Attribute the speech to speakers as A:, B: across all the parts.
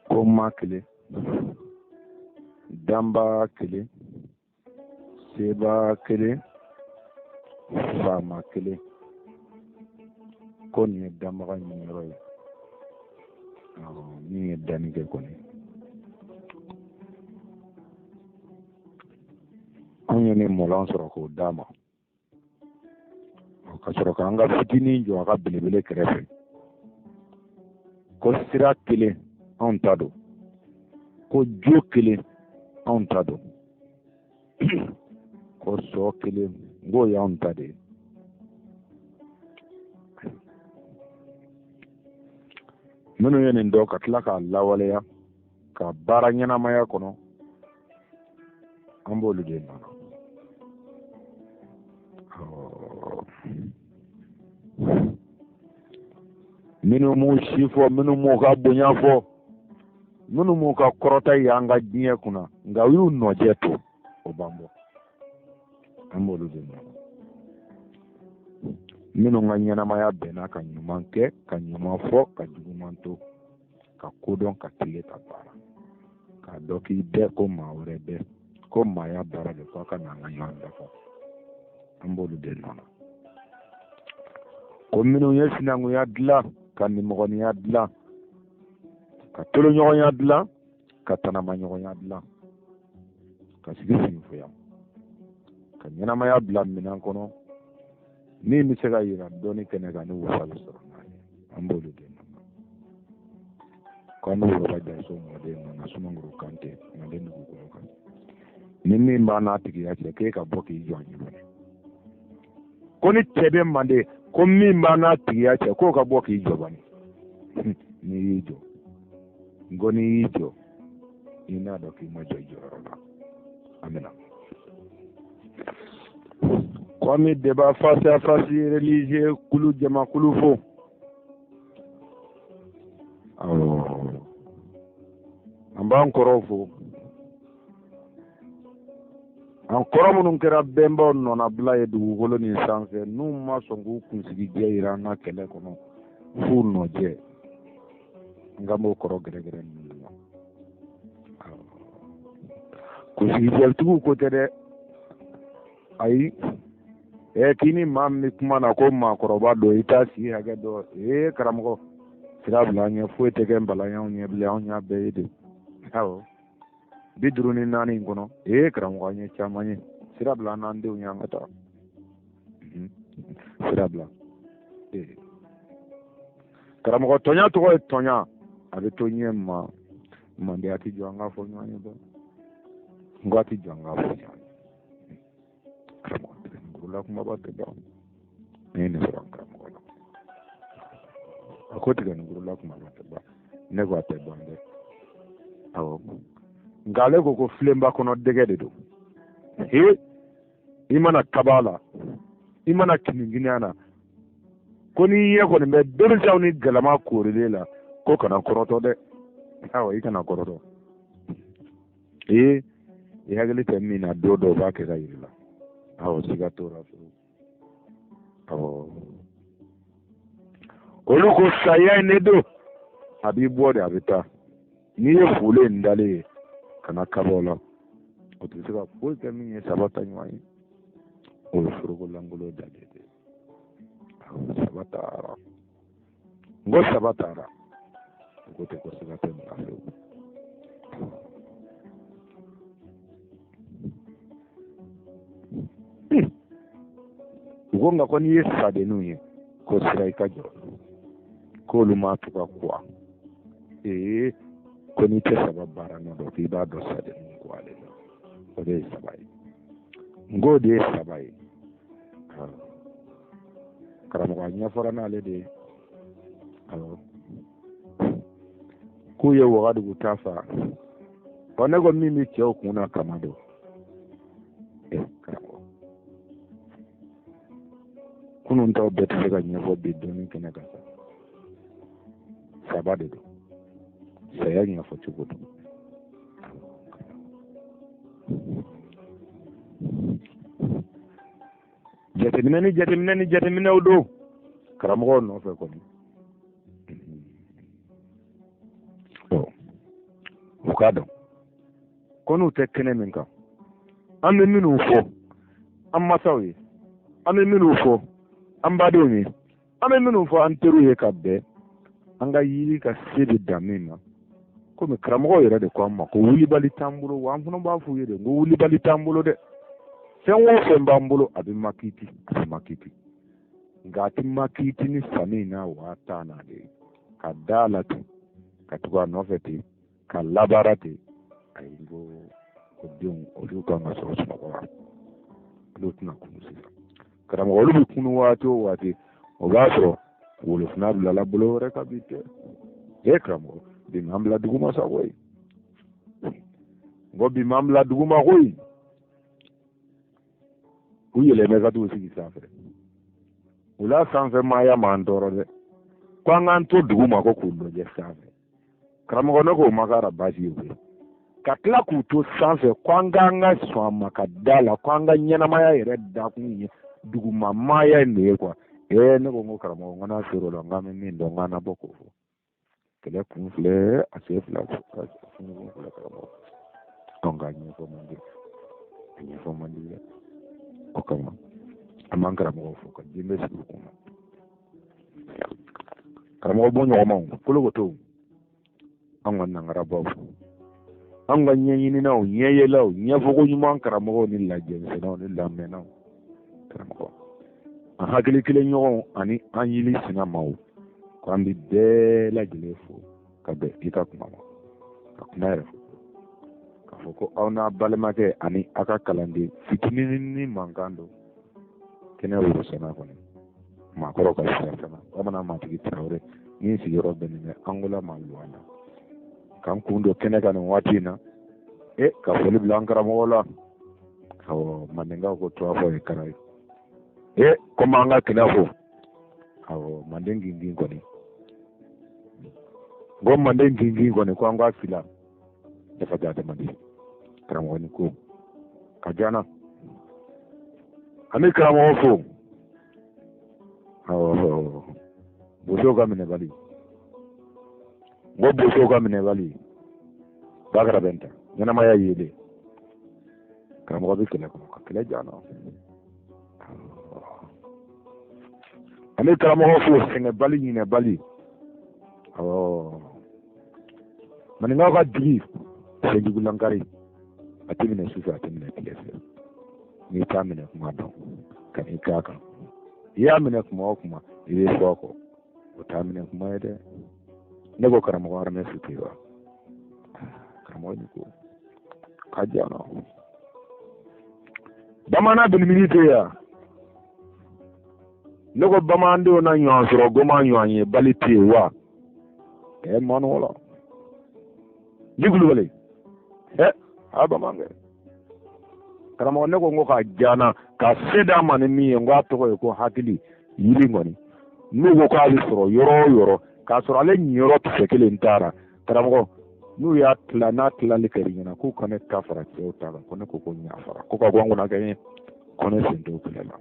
A: Ko ma kelen, danba kelen, seba kelen, faama kelen, ko nin ye danbaga ɲiniyɔrɔ ye min ye danni kɛ kɔni. Anw ye nin mɔlan sɔrɔ k'o d'a ma, ka sɔrɔ k'an ka fitinin jɔ a ka belebele kɛrɛfɛ, ko sira kelen anw ta don, ko jo kelen anw ta don, ko sɔ kelen n k'o y'anw ta de ye. Minnu ye nin dɔn ka tila k'a lawaleya ka baara ɲɛnamaya kɔnɔ, an b'olu de nɔ na. Minnu m'u si fɔ, minnu m'u ka bonya fɔ, minnu m'u ka kɔrɔta ye an ka diɲɛ kunna, nka u y'u nɔjɛ to, o b'an bɔ, an b'olu de nɔ na. Minnu ka ɲɛnamaya bɛnna ka ɲuman kɛ, ka ɲuman fɔ, ka juguman to, ka kodɔn, ka tile, ka baara, k'a dɔn k'i bɛɛ ko maa wɛrɛ bɛɛ ko maaya baara de, fo a ka na an ka ɲɔgɔn dafa, an b'olu de nɔ na. Ko minnu ye sinankunya dilan, ka nimɔgɔninya dilan, ka toloɲɔgɔnya dilan, ka tanamaɲɔgɔnya dilan, ka sigi sinfoya, ka ɲɛnamaya bila minɛn kɔnɔ min bɛ se ka yira dɔnni kɛnɛ kan ni wasa bɛ sɔrɔ n'a ye, an b'olu de nɔ na. Ko an bɛ Woroba Jaso mɔden nɔ na, Sumanguru Kante, manden dugukolo kan. Ni min b'a n'a tigiya cɛ, k'e ka bɔ k'i jɔ a ɲɛ. Ko ni cɛ bɛ manden, ko min b'a n'a tigiya cɛ, k'o ka bɔ k'i jɔ bani. N'i y'i jɔ, n ko n'i y'i jɔ, i n'a dɔn k'i ma jɔ i jɔyɔrɔ la. Amina. Ko an bɛ débat face à face religieux kulu jamakulu fo. Awɔ, an b'an kɔrɔw fo, an kɔrɔ minnu kɛra bɛnbaw nɔnabila ye dugukolo nin sanfɛ, n'u ma sɔn k'u kunsigi jɛ yira an ka kɛlɛ kɔnɔ f'u nɔjɛ, n ka m'o kɔrɔ gɛrɛgɛrɛ ninnu ma. Kunsigijɛtigiw ko tɛ dɛ, ayi, k'i ni maa min bɛ kuma na ko maakɔrɔba don, i t'a si hakɛ dɔn. Ee karamɔgɔ, sira bila an ɲɛ, foyi tɛ kɛ nbalanyaw ɲɛ bilen, anw y'a bɛɛ ye de. Awɔ, 54 in kɔnɔ, ee karamɔgɔ, an ye caman ye. Sira bila an n'an denw ye, an ka taa. Sira bila. Ee karamɔgɔ, tɔɲa tɔgɔ ye tɔɲa, a bɛ to ɲɛ ma. Manden a tɛ jɔ an k'a fɔ ɲɔgɔn ye dɛ, n ko a tɛ jɔ an k'a fɔ ɲɔgɔn ye. Karamɔgɔ, tigɛnikurula kumaba tɛ ban, ne ye nin sɔrɔ an karamɔgɔ la. A ko tigɛnikurula kumaba tɛ ban, ne ko a tɛ ban dɛ. Awɔ, nka ale ko ko filenba kɔnɔ dɛgɛ de don. He, i mana kaba la, i mana kinikini na, ko n'i ɲɛ kɔni bɛ denmisɛnw ni galama koorilen la, ko kana kɔrɔtɔ dɛ. Awɔ, i kana kɔrɔtɔ. Ee, i hakili tɛ min na, don dɔw b'a kɛ ka yiri la. Awɔ, siga t'o la fewu. Awɔ, olu ko saya in de don, a b'i bɔ de, a bɛ taa. N'i ye fule in dalen ye, kana kaba o la, o tɛ se ka foyi kɛ min ye saba ta ɲɔgɔn ye, o ye foroko lankolon dalen de ye. Awɔ, saba taara, n ko saba taara, o ko tɛ ko siga tɛ nin na fewu. U ko nka ko n'i ye sadenninw ye, ko sira i ka jɔ, k'olu ma to ka kuwa. Ee, ko n'i tɛ saba baara nɔ dɔn, k'i b'a dɔn sadenninw kuwalen don. O de ye saba ye. N k'o de ye saba ye. Karamɔgɔ a ɲɛfɔra n'ale de ye. Awɔ. K'u ye Wagadugu ta fa. Ɔ ne ko min bɛ cɛw kun na kama don. Karamɔgɔ. Kunun taw bɛɛ tɛ se ka ɲɛfɔ bi dɔnni kɛnɛ kan sa. Saba de don. Saya ɲɛfɔ cogo don. Jateminɛ ni jateminɛ ni jateminɛw don karamɔgɔw nɔfɛ kɔni. Ɔ u k'a dɔn ko n'u tɛ kɛnɛ min kan, an bɛ minnu fɔ an masaw ye, an bɛ minnu fɔ an badenw ye, an bɛ minnu fɔ an teriw ye ka bɛn an ka yiri ka se bɛ dan min ma. Komi karamɔgɔw yɛrɛ de ko an ma ko wulibali t'an bolo, wa an fana b'a f'u ye de ko wulibali t'an bolo dɛ. Fɛn o fɛn b'an bolo a bɛ makiti, a bɛ makiti, nka a tɛ makiti ni sami n'a waa tan n'a de ye. Ka da la ten, ka tugu a nɔfɛ ten, ka labaara ten. Ayi, n ko o denw olu kan ka sɔrɔ sunɔgɔ la, olu tɛna kunu sisan. Karamɔgɔ olu bɛ kunu waati o waati, o b'a sɔrɔ wolofina bilala bolo wɛrɛ kan bi tɛ. E karamɔgɔ, bi m'an bila duguma sa koyi. N ko bi m'an bila duguma koyi. U yɛlɛmɛ ka t'u sigi sanfɛ. U la sanfɛ maaya m'an tɔɔrɔ dɛ. Ko an k'an to duguma ko k'u lajɛ sanfɛ. Karamɔgɔ ne k'o ma kɛra baasi ye koyi. Ka tila k'u to sanfɛ ko an k'an ka sɔn a ma ka da la ko an ka ɲɛnamaya yɛrɛ dakun ye duguma maaya in de ye kuwa. Ee ne ko n ko karamɔgɔ n ko n'a ser'o la n k'an bɛ min dɔn n k'an na bɔ k'o fɔ. Kɛlɛ kun filɛ, a sen fila kun filɛ karamɔgɔ. Donc a ɲɛfɔ man di, a ɲɛfɔ man di dɛ. O kama an b'an karamɔgɔ fo ka den bɛ sigi u kunna. Karamɔgɔ bɔ ɲɔgɔnmaw kolokotow, an ka nangarabaw, an ka ɲɛɲininaw, ɲɛyelaw, ɲɛfɔko ɲuman karamɔgɔw ni lajɛmisɛnnaw ni lamɛnnaw, karamɔgɔ an hakili kelen ɲɔgɔnw ani an yili sinamaw, ko an bɛ bɛɛ lajɛlen fo ka bɛn i ka kuma ma, ka kuma yɛrɛ fo k'a fɔ ko aw n'a balimakɛ ani aw ka kalanden fitinin ni mankan don kɛnɛ worosana kɔnɔ maakɔrɔ ka sira fana. Bamanan matigi Tarawele ni sigiyɔrɔ bɛnnen bɛ Angola ma Luanda, k'an kun don kɛnɛ kan nin waati in na. E ka foli bila an karamɔgɔ la. Awɔ, mandenkaw ko tuwa fɔ ye kara ye. E komi an ka kɛnɛ fo. Awɔ, manden gingin kɔni. N ko manden gingin kɔni ko an k'a fila. Dafa tɛ adamaden. Karamɔgɔ ni ko ka jana. An bɛ karamɔgɔ fo. Awɔ, bosow ka minɛbali. N ko bosow ka minɛbali. Bakara bɛ n ta. Ɲɛnamaya yeelen. Karamɔgɔ bɛ kɛlɛ kɔnɔ ka kɛlɛ jana. An bɛ karamɔgɔ fo sɛgɛnbali ɲinɛbali. Awɔ, maninkaw ka digi fɛnjugu lankari, a tɛ minɛ sufɛ, a tɛ minɛ tile fɛ. N'i t'a minɛ kuma dɔn ka n'i k'a kan, i y'a minɛ kuma o kuma i bɛ fɔ a kɔ, o t'a minɛ kuma ye dɛ. Ne ko karamɔgɔ armée su tɛ wa? Karamɔgɔ ni ko ka jana. Bamanan bilimini tɛ yan. Ne ko bamanandenw na ɲɔgɔn sɔrɔ goma ɲɔgɔn ye bali tɛ yen wa? Ɛ manɔgɔ la. Ni Kulubali. Ɛ a bamanan kɛ. Karamɔgɔ ne ko n ko k'a jana ka se d'a ma ni min ye, n ko a tɔgɔ ye ko hakili yiri kɔni. N'u ko k'a bɛ sɔrɔ yɔrɔ o yɔrɔ k'a sɔrɔ ale ɲiyɔrɔ kisɛ kelen taara. Karamɔgɔ n'u y'a tila, n'a tilali kɛra ɲɛna k'u ka ne ta fara cɛw ta kan, ko ne ko ko n y'a fara, ko ka bɔ an kunna kɛ n ye, ko ne sen t'o kɛlɛ la.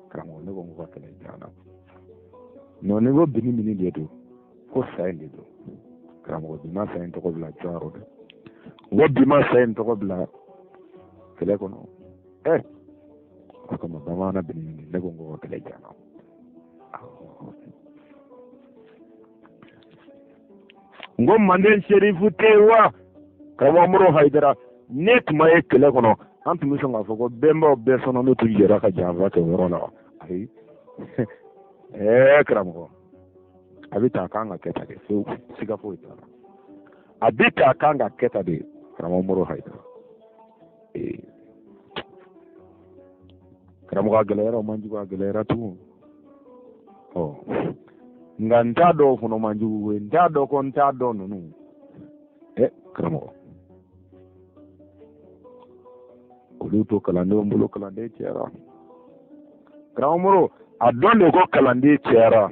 A: Karamɔgɔ ne ko n ko ka kɛlɛ jana. Nɔ ni ko bini mini de don, ko sa in de don. Karamɔgɔ bi ma sa in tɔgɔ bila jɔyɔrɔ dɛ. N ko bi ma sa in tɔgɔ bila kɛlɛ kɔnɔ. Ɛ o kama bamanan bini mini, ne ko n ko ka kɛlɛ jana. N ko manden serifu tɛ yen wa? Karamɔgɔ Moro Hayidara, ne tun ma ye kɛlɛ kɔnɔ, an tun bɛ sɔn k'a fɔ ko bɛnbaw bɛɛ fana n'u tun jɛra ka janfa kɛ o yɔrɔ la wa? Ayi. Ɛɛ karamɔgɔ, a bɛ ta a kan ka kɛ tan de, fewu, siga foyi t'a la. A bɛ ta a kan ka kɛ tan de, karamɔgɔ Moro Hayidara. Ee karamɔgɔ, a gɛlɛyara, o man jugu, a gɛlɛyara tugun. Ɔ nka n t'a dɔn, o fana man jugu koyi. N t'a dɔn ko n t'a dɔn ninnu. Ɛ karamɔgɔ, olu to kalandenw bolo, kalanden cayara. Karamɔgɔ Moro, a dɔn de ko kalanden cayara.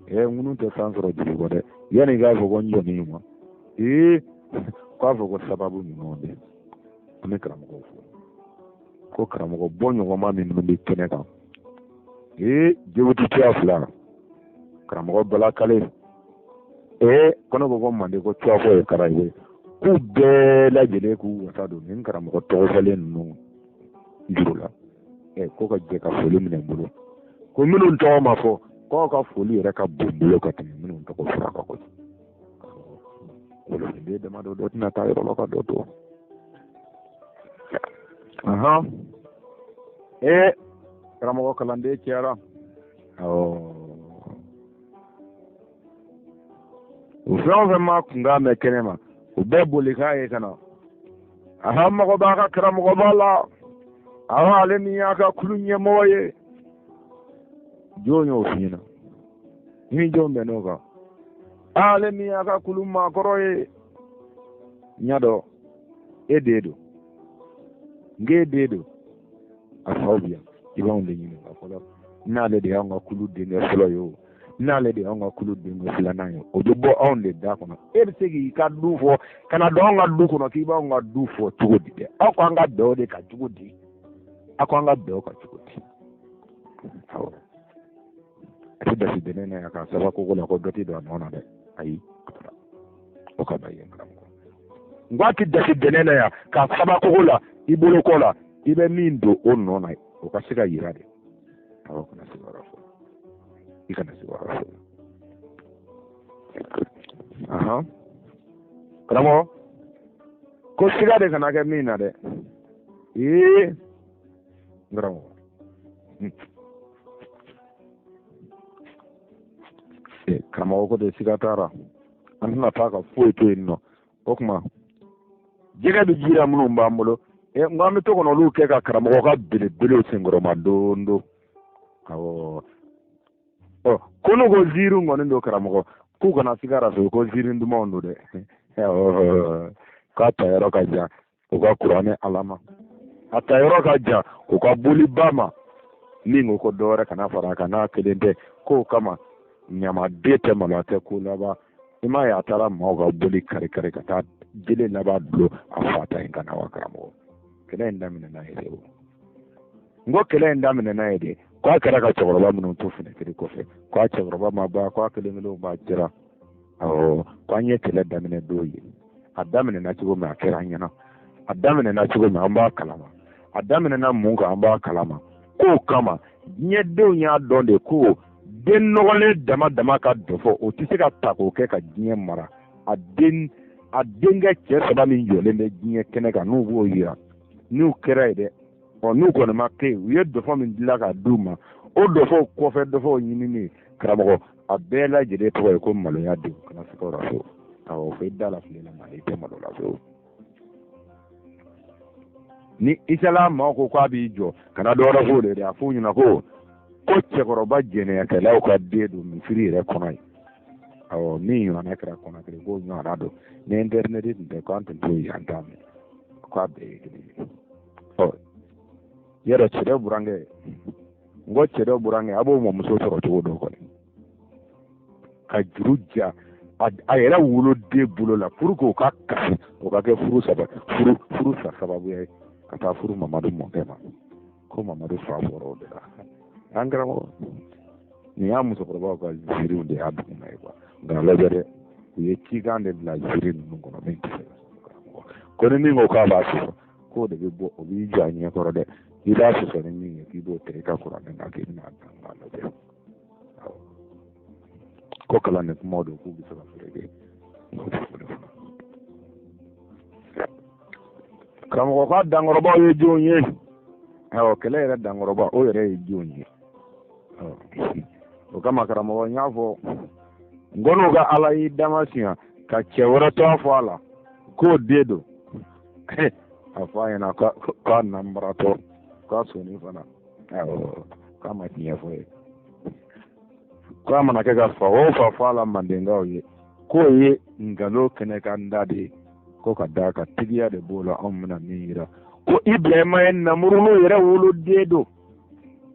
A: Ɛ ŋunu tɛ san sɔrɔ juru kɔ dɛ. Yanni i k'a fɔ ko n jɔnni ma, ee k'a fɔ ko sababu ɲumanw de. An bɛ karamɔgɔw fo ko karamɔgɔ bɔ ɲɔgɔnma minnu bɛ kɛnɛ kan. Ee Jibuti tuya fila, karamɔgɔ Bala Kale. Ee ko ne ko ko mande ko tuya fɔ ye kara ye, k'u bɛɛ lajɛlen k'u wasa don nin karamɔgɔ tɔgɔfɔlen ninnu juru la. Ɛ ko ka jɛ ka foli minɛ n bolo, ko minnu tɔgɔ ma fɔ, k'aw ka foli yɛrɛ ka bon n bolo ka tɛmɛ minnu tɔgɔ fɔra kan kojugu. Wolofinden damadɔ dɔ tɛna taa yɔrɔ la ka dɔ to. Ahan, ee karamɔgɔ, kalanden cayara. Awɔ, o fɛn o fɛn ma kunkan mɛn kɛnɛ ma, o bɛɛ boli k'a ye ka na. Ahan, mago b'a ka karamɔgɔba la. Ahan, ale min y'a ka kulu ɲɛmɔgɔ ye, jɔn y'o f'i ɲɛna? Ni jɔn bɛnn'o kan? Ale min y'a ka kulu maakɔrɔ ye, n y'a dɔn e den don, n k'e den don. A faw bi yan, i b'anw de ɲininka fɔlɔ n'ale de y'anw ka kulu denkɛ fɔlɔ ye o, n'ale de y'anw ka kulu denkɛ filanan ye, o bɛ bɔ anw de da kɔnɔ. E bɛ se k'i ka du fɔ ka na don anw ka du kɔnɔ k'i b'anw ka du fɔ cogo di dɛ? Aw ko an ka bɛn o de kan cogo di? Aw ko an ka bɛn o kan cogo di? Awɔ, a tɛ dasi dɛnɛ na yan k'a saba koko la ko dɔ tɛ don a nɔ na dɛ. Ayi, o ka ban yen karamɔgɔ. N ko a tɛ dasi dɛnɛ na yan k'a saba koko la, i bolo kɔ la, i bɛ min don o nɔ na, o ka se ka yira de. Awɔ, kana se yɔrɔ fɔ, i kana se yɔrɔ fɔ. Ahan, karamɔgɔ, ko siga de kana kɛ min na dɛ. Ee n karamɔgɔ, karamɔgɔ ko de siga t'a la, an tɛna taa ka foyi to yen nɔ. O tuma jɛgɛ bɛ ji la minnu b'an bolo, n ko an bɛ to ka n'olu kɛ ka karamɔgɔ ka belebelew senkɔrɔma don don. Awɔ, ɔ ko n'u ko ziiriw kɔni don karamɔgɔ, k'u kana siga la fewu, ko ziiri dumanw don dɛ. K'a ta yɔrɔ ka jan u ka kuranɛ ala ma, a ta yɔrɔ ka jan u ka boliba ma. Min ko ko dɔ wɛrɛ kana fara a kan n'a kelen tɛ, k'o kama ɲamaden tɛ malo, a tɛ ko laban. I m'a ye a taara maaw ka boli kari kari ka taa jele laban dulon a fa ta in kana wa? Karamɔgɔ, kɛlɛ in daminɛna ye de. O n ko kɛlɛ in daminɛna ye de, k'a kɛra ka cɛkɔrɔba minnu to finɛtiri kɔfɛ, k'a cɛkɔrɔba ma ban, k'a kelen kelenw b'a jira. Awɔ, ko an ye kɛlɛ daminɛ don ye. A daminɛna cogo min, a kɛra an ɲɛna. A daminɛna cogo min, an b'a kalama. A daminɛna mun kan, an b'a kalama. K'o kama diɲɛdenw y'a dɔn de ko den nɔgɔlen dama dama ka dɔfɔ, o tɛ se ka ta k'o kɛ ka diɲɛ mara. A den, a denkɛ cɛ saba min jɔlen bɛ diɲɛ kɛnɛ kan, n'u b'o yira, n'u kɛra ye dɛ. Ɔ n'u kɔni ma kɛ yen, u ye dɔfɔ min dilan k'a d'u ma, o dɔfɔw kɔfɛ dɔfɔw ɲinini, karamɔgɔ, a bɛɛ lajɛlen tɔgɔ ye ko maloya denw. Kana se ka fewu. Awɔ, fo i da la fili la, maa i tɛ malo la fewu. Ni isala maaw ko k'a b'i jɔ, kana dɔwɛrɛ k'o de dɛ. A f'u ɲɛna ko cɛkɔrɔba jɛnɛyakɛlaw ka den don misiri yɛrɛ kɔnɔ yen. Awɔ, min ɲɔgɔnna kɛra Kɔnakiri, k'o ɲɔgɔnna don. Ni intɛrinɛti tun tɛ, k'an tun t'o ye, an t'a mɛn. K'a bɛɛ ye kelen ye. Ɔ yɛrɛ cɛ dɔ burankɛ, n ko cɛ dɔ burankɛ, a b'o mɔmuso sɔrɔ cogo dɔ kɔni ka juru ja a yɛrɛ woloden bolo la pour que o ka kasi, o ka kɛ furu saba furu furu sa sababu ye ka taa furu Mamadu mɔkɛ ma, ko Mamadu fa bɔra o de la. An karamɔgɔ, nin y'a musokɔrɔbaw ka ziiriw de y'a duguma ye kuwa. Nka lajɛ dɛ, u ye cikan de bila ziiri ninnu kɔnɔ min tɛ se ka sɔrɔ. Karamɔgɔ ko ni min ko k'a b'a sɔsɔ, k'o de bɛ bɔ, o b'i jɔ a ɲɛkɔrɔ dɛ. I b'a sɔsɔ ni min ye, k'i b'o tigɛ i ka kuranɛ na, k'i bɛna dan k'a lajɛ. Ko kalan ni kumaw don, k'u bɛ se ka feere kɛ. Karamɔgɔ ka dankɔrɔbaw ye jɔn ye? Awɔ, kɛlɛ yɛrɛ dankɔrɔba, o yɛrɛ ye jɔn ye? O kama karamɔgɔ, n y'a fɔ n ko n'u ka ala y'i dama siɲɛ ka cɛ wɛrɛ tɔgɔ fɔ a la k'o den don. A fɔ a ɲɛna k'a nanbaratɔ, k'a sɔnni fana, awɔ, k'a ma tiɲɛ fɔ ye, k'a mana kɛ ka fa o fa fɔ a la mandenkaw ye, k'o ye nkalon kɛnɛ kan da de ye, ko ka d'a kan tigiya de b'o la. Anw bɛna min yira ko Ibrahima ye namurunu yɛrɛ woloden don.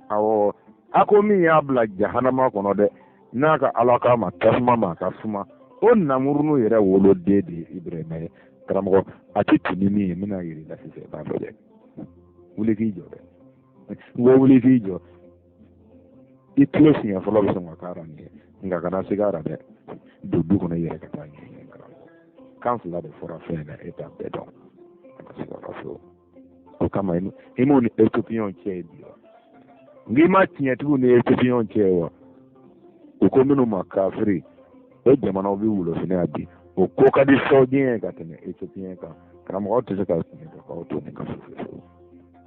A: Awɔ, a ko min y'a bila jahanama kɔnɔ dɛ, n'a ka ala k'a ma tasuma ma a ka suma, o namurunu yɛrɛ woloden de ye Ibrahima ye. Karamɔgɔ, a tɛ tun ni min ye, n bɛna yir'i la sisan, i b'a dɔn dɛ. Wuli k'i jɔ dɛ, n ko wuli k'i jɔ. I tulo siɲɛ fɔlɔ bɛ sɔn ka k'a la nin ye, nka kana siga a la dɛ, don du kɔnɔ i yɛrɛ ka taa ɲɛɲini. Karamɔgɔ, kan fila de fɔra fɛn in na, e t'a bɛɛ dɔn, kana siga a la fiyewu. O kama i m'o ni Ethiopiyɛnw cɛ ye bi wa? N k'i ma tiɲɛtigiw ni Ethiopiyɛnw cɛ ye wa? U ko minnu ma kafiri, o jamanaw bɛ wolofinna yan bi, o ko ka di saoudien ye ka tɛmɛ Ethiopiyɛn kan. Karamɔgɔ, aw tɛ se ka tiɲɛ dɔn k'aw to nin kan fiyewu fiyewu.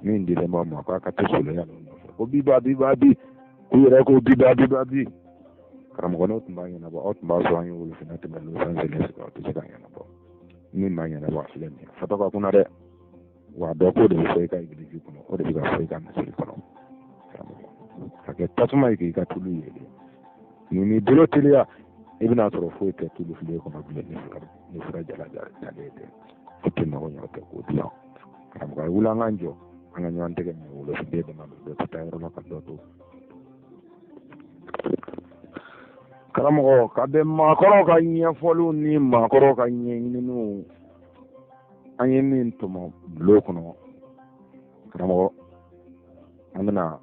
A: Min dilen b'aw ma k'a ka to soloya nɔfɛ, ko biba biba bi, u yɛrɛ ko biba biba bi. Karamɔgɔ, n'o tun b'a ɲɛnabɔ, aw tun b'a sɔrɔ an ye wolofinna tɛmɛ Los Angeles kan, aw tɛ se k'a ɲɛnabɔ. Min b'a ɲɛnabɔ, a filɛ nin ye, fatɔ ka kunna dɛ. Wa dɔ k'o de bɛ fɔ i ka egilizi kɔnɔ, o de bɛ ka fɔ i ka misiri kɔnɔ. Karamɔgɔ, ka kɛ tasuma ye k'i ka tulu yeelen, n'i m'i bolo teliya, i bɛna sɔrɔ foyi tɛ tulu filen kɔnɔ bilen ni fura jala jalen tɛ. O tɛ mago ɲɛ, o tɛ ko dilan. Karamɔgɔ, a wuli an k'an jɔ, an ka ɲɔgɔn tɛgɛ minɛ, wolofinden dama don, dɔ tɛ taa yɔrɔ la ka dɔ to. Karamɔgɔ, ka bɛn maakɔrɔw ka ɲɛfɔliw ni maakɔrɔw ka ɲɛɲininiw, an ye min tɔmɔ bulon kɔnɔ, karamɔgɔ, an bɛna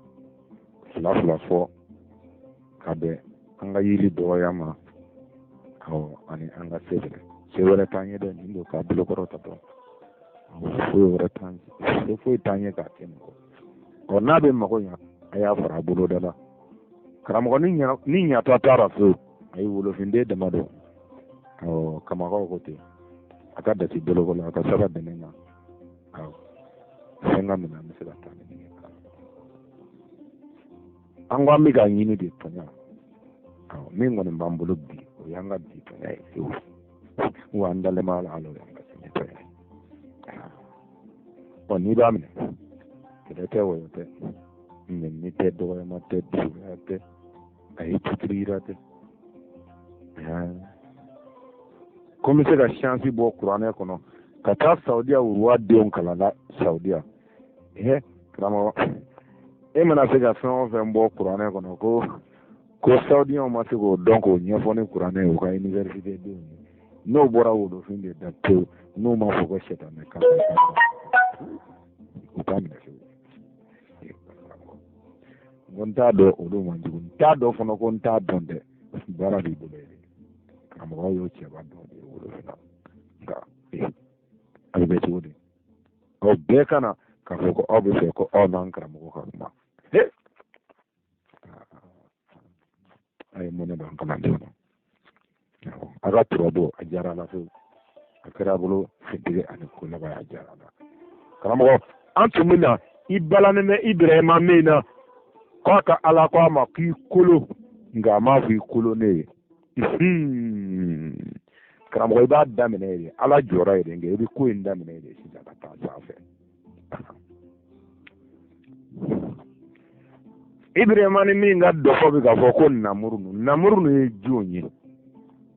A: fila fila fɔ ka bɛn an ka yiri dɔgɔya ma, awɔ, ani an ka se wɛrɛ. Se wɛrɛ t'an ye dɛ, nin don k'a bolokɔrɔ ta dɔrɔn, foyi wɛrɛ t'an se, foyi t'an ye k'a kɛ nin kɔ. Ɔ, n'a bɛ mago ɲa, a y'a fara a boloda la. Karamɔgɔ, ni ɲata t'a la fewu, a ye wolofinden dama don. Awɔ, kamakaw ko ten, a ka dasi boloko la, a ka saba dɛmɛ na. Awɔ, fɛn ka minɛ, an bɛ se ka taa ni min ye. An ko an bɛ k'a ɲini de tɔɲa. Awɔ, min kɔni b'an bolo bi, o y'an ka bi tɔɲa ye fiyewu, wa an dalen b'a la, o y'an ka sini tɔɲa ye. Ɔ, n'i b'a minɛ, kɛlɛ tɛ, wɔyɔ tɛ, nɛni tɛ, dɔgɔyama tɛ, dusuya tɛ, a ye tutiri yira tɛ. Ko n bɛ se ka siyansi bɔ kuranɛ kɔnɔ ka taa saudiya roi denw kalan la saudiya. Hɛ, karamɔgɔ, e mana se ka fɛn o fɛn bɔ kuranɛ kɔnɔ ko saudiyɛnw ma se k'o dɔn k'o ɲɛfɔ ni kuranɛ ye u ka université denw ye, n'o bɔra wolofin de da pewu, n'u ma fɔ ko sɛtanɛ kan, u t'a minɛ fiyewu. N ko n t'a dɔn, olu man jugu, n t'a dɔn fana ko n t'a dɔn dɛ, baara b'i bolo yen. Karamɔgɔ y'o cɛba dɔ de ye wolofinna, nka a bɛ kɛ cogo di? Aw bɛɛ ka na k'a fɔ ko aw bɛ fɛ ko aw n'an karamɔgɔ ka kuma. A ye mɔnɛ don an kalandenw na. A ka turabu a diyara a la fewu, a kɛra a bolo fitiri ani ko laban, a diyara a la. Karamɔgɔ, an tun bɛ na i balannen bɛ Ibrahima min na, k'a ka ala ko a ma k'i kolo, nka a m'a fɔ i kolo ne ye. Karamɔgɔ, i b'a daminɛ yen, ala jɔra yen, nka i bɛ ko in daminɛ yen sisan ka taa sanfɛ. Ibrahima ni min ka dɔfɔ bɛ k'a fɔ ko namurunu, namurunu ye jɔn ye?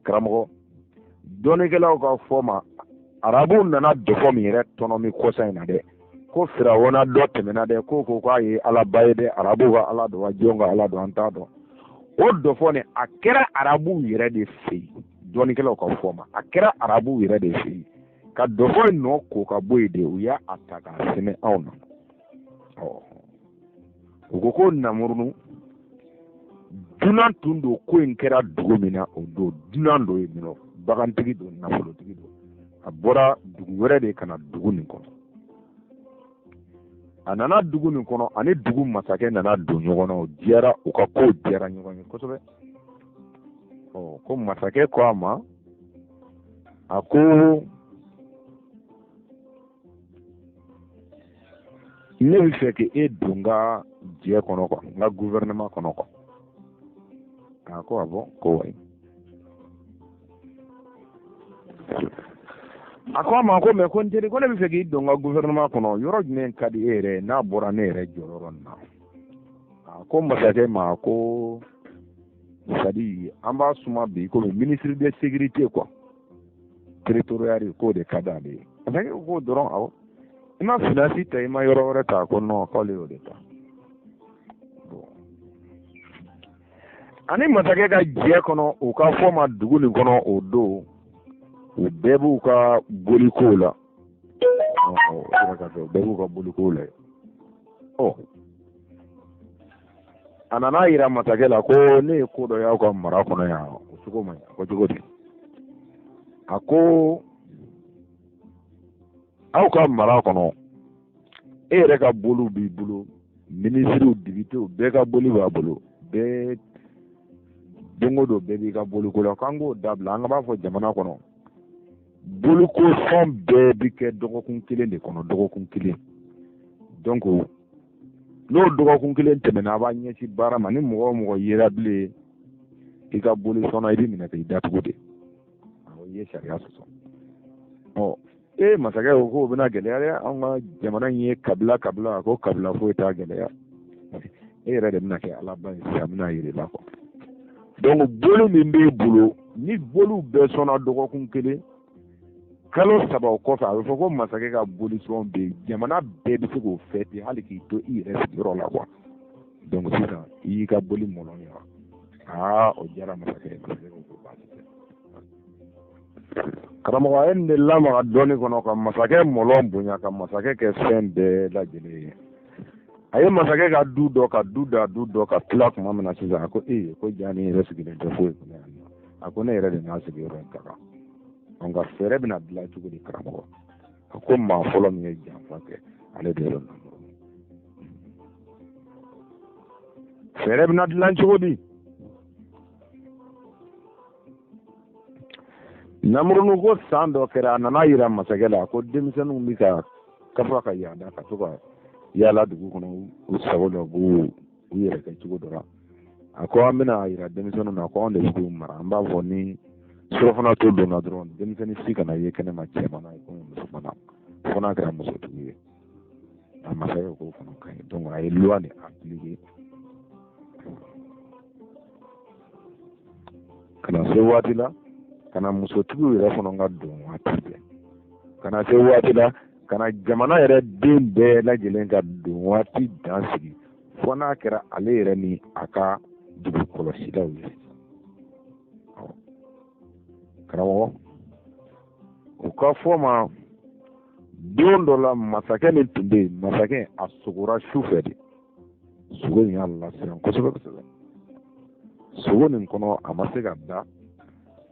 A: Karamɔgɔ, dɔnnikɛlaw ka fɔ ma, arabuw nana dɔfɔ min yɛrɛ tɔnɔmi kɔsa in na dɛ, ko firawuna dɔ tɛmɛna dɛ, ko ko k'a ye alaba ye dɛ, arabuw ka ala don wa jɔn ka ala don, an t'a dɔn. O dɔfɔ nin, a kɛra arabuw yɛrɛ de fɛ yen, dɔnnikɛlaw ka fɔ ma, a kɛra arabuw yɛrɛ de fɛ yen ka dɔfɔ in nɔ ko ka bɔ yen de, u y'a ta k'a sɛmɛ anw na. Ɔ, u ko ko namurunu dunan tun don, ko in kɛra dugu min na o don, dunan don yen nɔ, bagantigi don, nafolotigi don, a bɔra dugu wɛrɛ de ka na dugu nin kɔnɔ. A nana dugu nin kɔnɔ, ani dugu masakɛ nana don ɲɔgɔn na, o diyara, u ka kow diyara ɲɔgɔn ye kosɛbɛ. Ɔ, ko masakɛ ko a ma, a ko ne bɛ fɛ k'e don n ka jɛ kɔnɔ quoi, n ka gouvernement kɔnɔ quoi. A ko ah bon, ko wayi. A ko a ma ko mais ko n teri, ko ne bɛ fɛ k'i don n ka gouvernement kɔnɔ, yɔrɔ jumɛn ka di e yɛrɛ ye n'a bɔra ne yɛrɛ jɔyɔrɔ nin na? A ko masakɛ ma ko c'est à dire an b'a suma bi komi ministre de sécurité quoi, territoriale, k'o de ka d'ale ye. Masakɛ ko k'o dɔrɔn? Awɔ. I ma finance ta, i ma yɔrɔ wɛrɛ ta? Ko non, k'ale y'o de ta. Ani masakɛ ka jɛ kɔnɔ, u ka fɔ ma dugu nin kɔnɔ o don, u bɛɛ b'u ka bolikow la, u bɛɛ b'u ka bolikow la. Ɔ, a nana yira masakɛ la ko ne ye ko dɔ y'aw ka mara kɔnɔ yan, o cogo man ɲi. A ko cogo di? A ko aw ka mara kɔnɔ, e yɛrɛ ka boliw b'i bolo, minisiriw, depitew, bɛɛ ka boli b'a bolo, bɛɛ don o don bɛɛ b'i ka boliko la. K'an k'o dabila, an ka b'a fɔ jamana kɔnɔ boliko sɔn bɛɛ bi kɛ dɔgɔkun kelen de kɔnɔ, dɔgɔkun kelen. Donc n'o dɔgɔkun kelen tɛmɛna, a b'a ɲɛsin baara ma. Ni mɔgɔ o mɔgɔ yera bilen i ka boli sɔnna, i bɛ minɛ k'i datugu de. Awɔ, i ye sariya sɔsɔ. Ɔ, ee, masakɛ ko k'o bɛna gɛlɛya dɛ, anw ka jamana in ye kabila kabila. Ko kabila foyi t'a gɛlɛya, e yɛrɛ de bɛna kɛ alaba ye sisan, n bɛna yir'i la quoi. Donc boli min b'e bolo, ni boliw bɛɛ sɔnna dɔgɔkun kelen, kalo 3 o kɔfɛ, a bɛ fɔ ko masakɛ ka bolisɔn bɛ yen, jamana bɛɛ bɛ se k'o fêter, hali k'i to i yɛrɛ sigiyɔrɔ la quoi. Donc sisan i y'i ka boli mɔlɔn ye wa? Aa, o diyara masakɛ ye. Masakɛ ko ko baasi tɛ. Karamɔgɔ, a ye nin de lamaga dɔɔni kɔnɔ ka masakɛ mɔlɔn bonya, ka masakɛ kɛ fɛn bɛɛ lajɛlen ye. A ye masakɛ ka du dɔ ka du da du dɔ ka tila tuma min na sisan, a ko ee, ko ja nin yɛrɛ sigilen tɛ foyi kɔnɔ yan nɔ. A ko ne yɛrɛ de n'a sigiyɔrɔ in ka kan, nka fɛɛrɛ bɛna dilan cogo di? Karamɔgɔ, a ko maa fɔlɔ min ye janfa kɛ, ale de yɛrɛ nana. Fɛɛrɛ bɛna dilan cogo di? Namurunu ko san dɔ kɛra, a nana yira masakɛ la ko denmisɛnninw bɛ ka kafa ka yaada ka to ka yaala dugu kɔnɔ u sago la, b'u u yɛrɛ kɛ cogo dɔ la. A ko an bɛna yira denmisɛnninw na ko anw de bɛ k'u mara. An b'a fɔ ni surɔfana to donna dɔrɔn, denmisɛnnin si kana ye kɛnɛma, cɛman na komi musoman na, fo n'a kɛra musotigi ye. A masakɛ k'o fana ka ɲi. Donc a ye loi nin appliquer ka na se waati la, ka na musotigiw yɛrɛ fana ka don waati bɛɛ, ka na se waati la, ka na jamana yɛrɛ den bɛɛ lajɛlen ka don waati dan sigi, fo n'a kɛra ale yɛrɛ ni a ka dugu kɔlɔsilaw ye. Karamɔgɔ, u ka fɔ ma don dɔ la, masakɛ min tun bɛ yen, masakɛ a sogora su fɛ de. Sogo in y'a lasiran kosɛbɛ kosɛbɛ. Sogo nin kɔnɔ, a ma se ka da.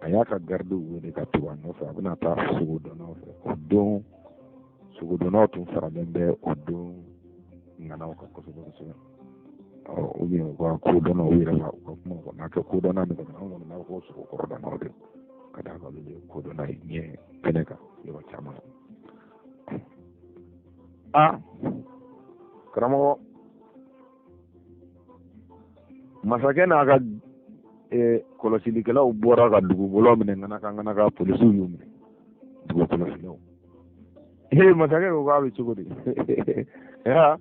A: A y'a ka garidiw wele ka tugu a nɔfɛ, a bɛna taa sogodonnaw fɛ. O don sogodonnaw tun faralen bɛ o don ŋanaw kan kosɛbɛ kosɛbɛ. Ɔ, ou bien u ka kodɔnnaw, u yɛrɛ b'a u ka kuma kɔnɔ n'a kɛ kodɔnna min kɔnɔ, an kɔni b'a fɔ ko sogokɔrɔdɔnnaw de, ka d'a kan olu de ye kodɔnna ye diɲɛ kɛnɛ kan yɔrɔ caman na. A karamɔgɔ, masakɛ n'a ka kɔlɔsilikɛlaw bɔra ka dugubolo minɛ ŋanaka ŋanaka, polisiw y'u minɛ, dugu kɔlɔsilaw. Ee, masakɛ ko k'a bɛ cogo di? Ya,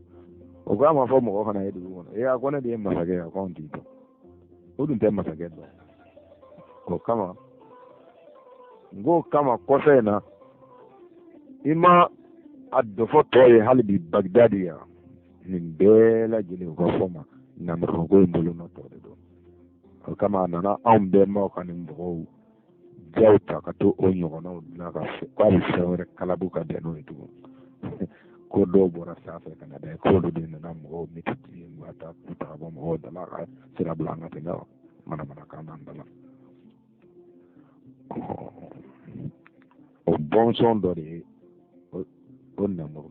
A: o k'a ma fɔ mɔgɔ kana ye dugu kɔnɔ. Ee, a ko ne de ye masakɛ ye. A ko anw t'i dɔn. O dun tɛ masakɛ dɔn. O kama n k'o kama kɔfɛ in na, i ma a dɔfɔ tɔ ye hali bi Bagdadi yan, nin bɛɛ lajɛlen u ka fɔ ma namuruko in bolo nɔ tɔ de don. O kama a nana anw bɛnbaw ka nin mɔgɔw jaw ta ka to o ɲɔgɔnnaw dilan ka fɔ k'a bɛ fɛn wɛrɛ kalabu ka bɛn n'o ye tugun, ko dɔw bɔra sanfɛ ka na dɛ, k'olu de nana mɔgɔw multiplier ka taa k'u ta ka bɔ mɔgɔw da la ka sira bila an ka tɛmɛ manamanakan n'an da la. O bɔnsɔn dɔ de ye o namuru.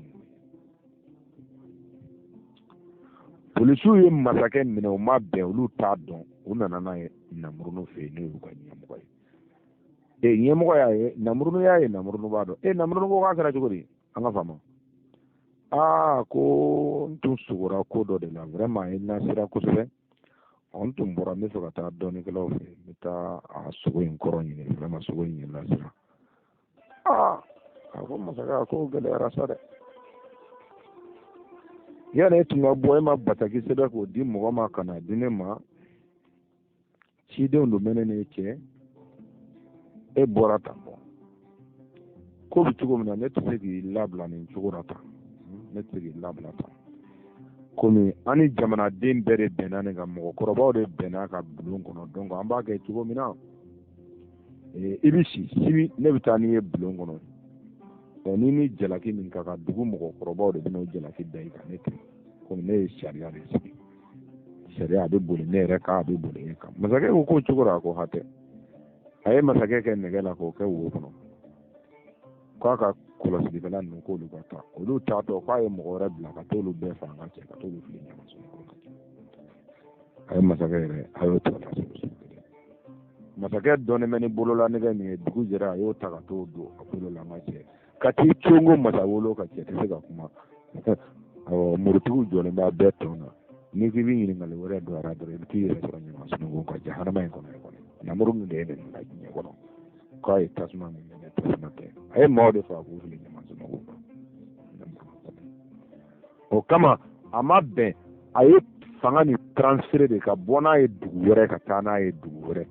A: Polisiw ye masakɛ minɛ, u ma bɛn, olu t'a dɔn. U nana n'a ye namurunu fɛ yen, n'o y'u ka ɲɛmɔgɔ ye. E, ɲɛmɔgɔ y'a ye, namurunu y'a ye, namurunu b'a dɔn. E, namurunu ko k'a kɛra cogo di? An ka faamu. Aa, ko n tun sogora ko dɔ de la, vraiment a ye n lasiran kosɛbɛ. N tun bɔra, n bɛ fɛ ka taa dɔnnikɛlaw fɛ, n bɛ taa a sogo in kɔrɔ ɲini, vraiment sogo in ye n lasiran. Aa, A ko masakɛ, a ko gɛlɛyara sa dɛ. Yala e tun ka bɔ, e ma bataki sɛbɛn k'o di mɔgɔ ma ka na di ne ma? Cidenw don bɛ ne n'e cɛ, e bɔra tan. Bɔ ko bɛ cogo min na, ne tɛ se k'i labila nin cogo la tan, ne tɛ se k'i labila tan. Komi an ni jamanaden bɛɛ de bɛnna nin kan, mɔgɔkɔrɔbaw de bɛnna ka bulon kɔnɔ, donc an b'a kɛ cogo min na, i bɛ si sini, ne bɛ taa n'i ye bulon kɔnɔ. Ni ni jalaki min ka kan, dugu mɔgɔkɔrɔbaw de bɛna o jalaki da i kan, ne tɛ. Komi ne ye sariya de sigi, sariya a bɛ boli ne yɛrɛ kan, a bɛ boli e kan. Masakɛ ko k'o cogo la, a ko hatɛ. A ye masakɛ kɛ nɛgɛ la k'o kɛ wo kɔnɔ, k'a ka kɔlɔsilikɛla ninnu k'olu ka taa. Olu taatɔ, k'a ye mɔgɔ wɛrɛ bila ka t'olu bɛɛ faa ka cɛ ka t'olu fili ɲamasun kɔnɔ. A ye masakɛ yɛrɛ, a y'o tɔ lase. Masakɛ dɔnnen bɛ ni bolola nɛgɛ min ye, dugu jɛra, a y'o ta ka t'o don a bolo la, n ka cɛ, ka t'i congo masawolo ka cɛ tɛ se ka kuma. Awɔ, murutigiw jɔlen b'a bɛɛ tɔn na. N'i k'i bɛ ɲininkali wɛrɛ don a la dɔrɔn, i bɛ t'i yɛrɛ sɔrɔ ɲamasunungun ka jahanama in kɔnɔ kɔni. Namuru min de ye nin bila diɲɛ kɔnɔ, k'a ye tasuma min minɛ, tasuma tɛ. A ye maaw de faga k'u fili ɲamasunungun kan. O kama a ma bɛn, a ye fanga nin transféré de ka bɔ n'a ye dugu wɛrɛ ka taa n'a ye dugu wɛrɛ.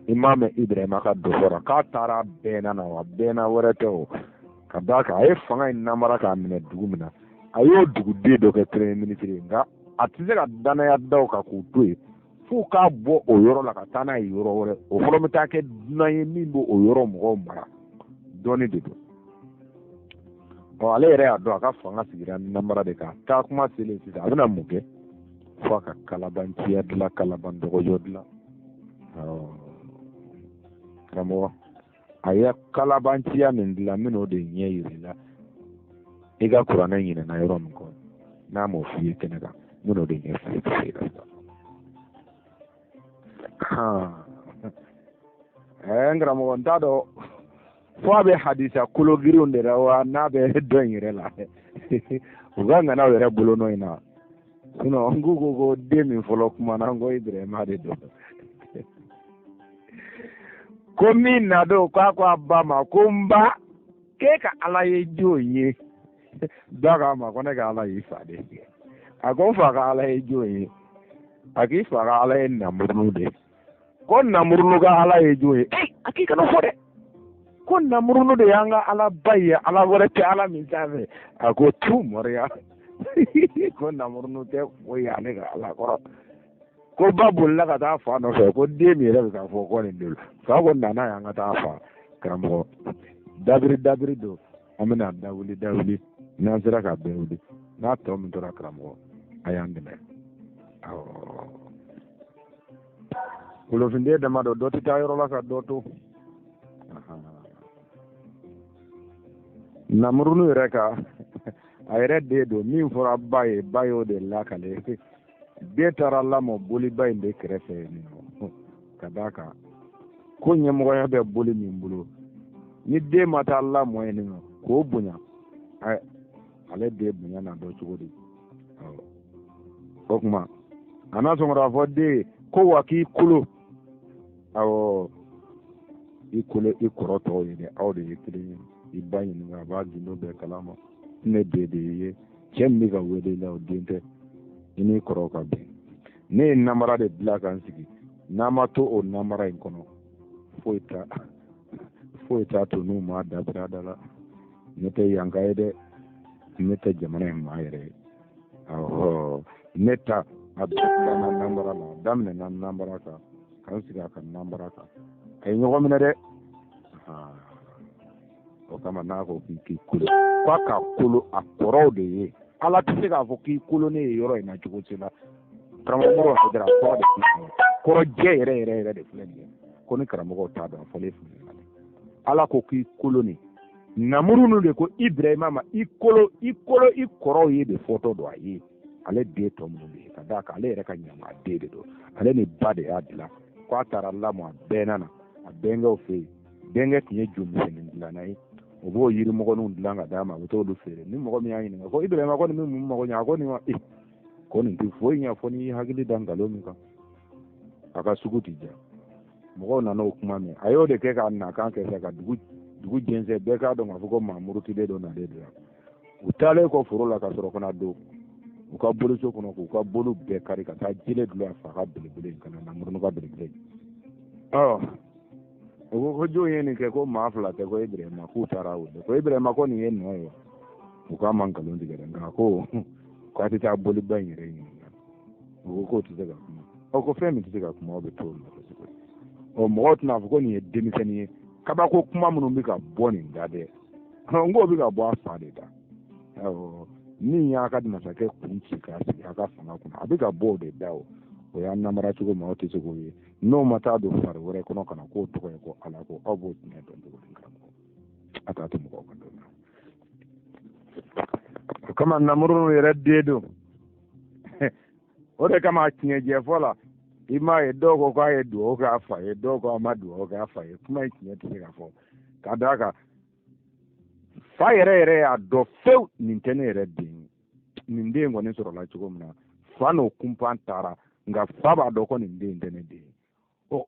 A: I m'a mɛn Ibrahima ka dɔ fɔra k'a taara bɛnna na wa? Bɛnna wɛrɛ tɛ o. Ka d'a kan a ye fanga in namara k'a minɛ dugu min na, a y'o duguden dɔ kɛ premier ministre ye, nka a tɛ se ka danaya da o kan k'u to yen f'u k'a bɔ o yɔrɔ la ka taa n'a ye yɔrɔ wɛrɛ. O fɔlɔ bɛ taa kɛ dunan ye min b'o yɔrɔ mɔgɔw mara dɔɔni de don. Ɔ, ale yɛrɛ y'a dɔn a ka fanga sigira namara de kan. Taa kuma selen sisan, a bɛna mun kɛ? Fo a ka kalabanciya dilan, kalaban dɔgɔjɔ dilan. Karamɔgɔ, a ye kalabanciya min dilan, n bɛn'o de ɲɛ yir'i la. I ka kuranɛ ɲinɛna yɔrɔ min kɔ, n'a m'o f'i ye kɛnɛ kan, n bɛn'o de ɲɛ f'i ye ka se ka taa. N karamɔgɔ, n t'a dɔn fo a bɛ hadisa kologirinw de la wa n'a bɛ dɔ in yɛrɛ la, u ka ŋanaw yɛrɛ bolonɔ in na. Sinon n k'u ko ko den min fɔlɔ kumana, n ko Ibrahima de don. Ko min na don, k'a ko a ba ma ko n ba, k'e ka Ala ye jɔn ye? Dɔ k'a ma ko ne ka Ala y'i fa de ye. A ko n fa ka Ala ye jɔn ye? A k'i fa ka Ala ye Namurunu de ye. Ko Namurunu ka Ala ye jɔn ye? Ee, a k'i kana fɔ dɛ, ko Namurunu de y'an ka Alaba ye, Ala wɛrɛ tɛ Ala min sanfɛ. A ko tu mɔriya, ko Namurunu tɛ foyi ye ale ka Ala kɔrɔ. Ko ba bolila ka taa fa nɔfɛ, ko den min yɛrɛ bɛ k'a fɔ ko nin don. Fa ko nana y'an ka taa fa. Karamɔgɔ, dabiri dabiri don, an bɛna dawuli dawuli, n'an sera ka bɛɛ wuli n'a tɔ min tora. Karamɔgɔ, a y'an dɛmɛ. Awɔ, kolofinden dama dɔ, dɔ tɛ taa yɔrɔ la ka dɔ to. Namurunu yɛrɛ ka a yɛrɛ den don min fɔra ba ye, ba y'o de lakale. Den taara lamɔ boliba in de kɛrɛfɛ yen nɔ, ka d'a kan ko ɲɛmɔgɔya bɛ boli min bolo, ni den ma taa lamɔ yen nɔ k'o bonya, ale den bonya na dɔn cogo di? O tuma a n'a sɔn k'a fɔ den ye ko wa k'i kolo, awɔ, i kolo i kɔrɔ tɔw ye dɛ, aw de ye kelen ye. I ba ɲininka, a b'a gindo bɛɛ kalama. Ne den de ye cɛ min bɛ ka wele la, o den tɛ. I n'i kɔrɔw ka bɛn. Ne ye namara de bila ka n sigi, n'a ma to o namara in kɔnɔ, foyi t'a foyi t'a to n'u m'a dabira da la. Ne tɛ yanka ye dɛ, ne tɛ jamana in maa yɛrɛ ye. Awɔ, ne ta a bɛɛ namara la, a daminɛna namara kan ka n sigi a ka namara kan, a ye ɲɔgɔn minɛ dɛ. O kama n'a ko k'i kolo, k'a ka kolo a kɔrɔw de ye. Ala tɛ se k'a fɔ k'i kolo ne ye yɔrɔ in na cogo si la. Karamɔgɔ Hayidara kɔrɔ de filɛ, kɔrɔ jɛ yɛrɛ yɛrɛ yɛrɛ de filɛ nin ye. Ko ni karamɔgɔw t'a dɔn, a fɔlen filɛ nin ye. Ala ko k'i kolo nin Namurunu de ko Ibrahima ma i kolo, i kolo i kɔrɔw ye de fɔtɔ don. A ye ale den tɔ minnu bɛ yen, ka d'a kan ale yɛrɛ ka ɲamaden de don, ale ni ba de y'a dilan. Ko a taara lamɔ a bɛnna na a bɛnkɛw fɛ yen. Bɛnkɛ tun ye jomisɛnnin dilanna ye, o b'o yirimɔgɔninw dilan ka d'a ma, a bɛ t'olu feere. Ni mɔgɔ min y'a ɲininka ko Ibrahima ko nin bɛ mun mago ɲɛ, a ko nin ma, ko nin tɛ foyi ɲɛ fo n'i y'i hakili da nkalon min kan. A ka sugu ti diya. Mɔgɔw nana o kuma mɛn, a y'o de kɛ k'a nakan kɛ sa ka dugu Dugu jɛnsɛn, bɛɛ k'a dɔn k'a fɔ ko maa murutilen dɔ nalen don yan. U taalen kɔ foro la ka sɔrɔ ka na don u ka boliso kɔnɔ k'u ka boliw bɛɛ kari ka taa jele dulon a fa ka belebele in ka na Namurunu ka belebele in. Ɔ, u ko ko jɔn ye nin kɛ? Ko maa fila tɛ, ko Ibrahima. K'u taara wele ko Ibrahima, ko nin ye nɔ ye wa? U k'a ma nkalon tigɛ dɛ, nka ko k'a tɛ taa boliba in yɛrɛ ɲininka. U ko k'o tɛ se ka kuma. Ɔ, ko fɛn min tɛ se ka kuma, aw bɛ t'o nɔfɛ cogo di? Ɔ, mɔgɔw tɛna fɔ ko nin ye denmisɛnnin ye. Kabako kuma minnu bɛ ka bɔ nin da dɛ, n k'o bɛ ka bɔ a fa de da. Awɔ, min y'a ka masakɛ kun ci k'a sigi a ka fanga kunna, a bɛ ka bɔ o de da. O o y'a namara cogo min, aw tɛ se k'o ye. N'o ma taa don fari wɛrɛ kɔnɔ ka na k'o tɔgɔ ye ko Ala, ko aw b'o tiɲɛ dɔn cogo di? Karamɔgɔ, a t'a to mɔgɔw ka dɔn. O kama Namurunu yɛrɛ den don. O de kama tiɲɛ jɛfɔ la, i m'a ye, dɔw ko k'a ye dugawu k'a fa ye, dɔw ko a ma dugawu k'a fa ye. Kuma in tiɲɛ tɛ se ka fɔ, ka d'a kan fa yɛrɛ yɛrɛ y'a dɔn fewu, nin tɛ ne yɛrɛ den ye. Nin den kɔni sɔrɔla cogo min na, fa n'o kunpan taara, nka fa b'a dɔn ko nin den tɛ ne den ye. Ɔ,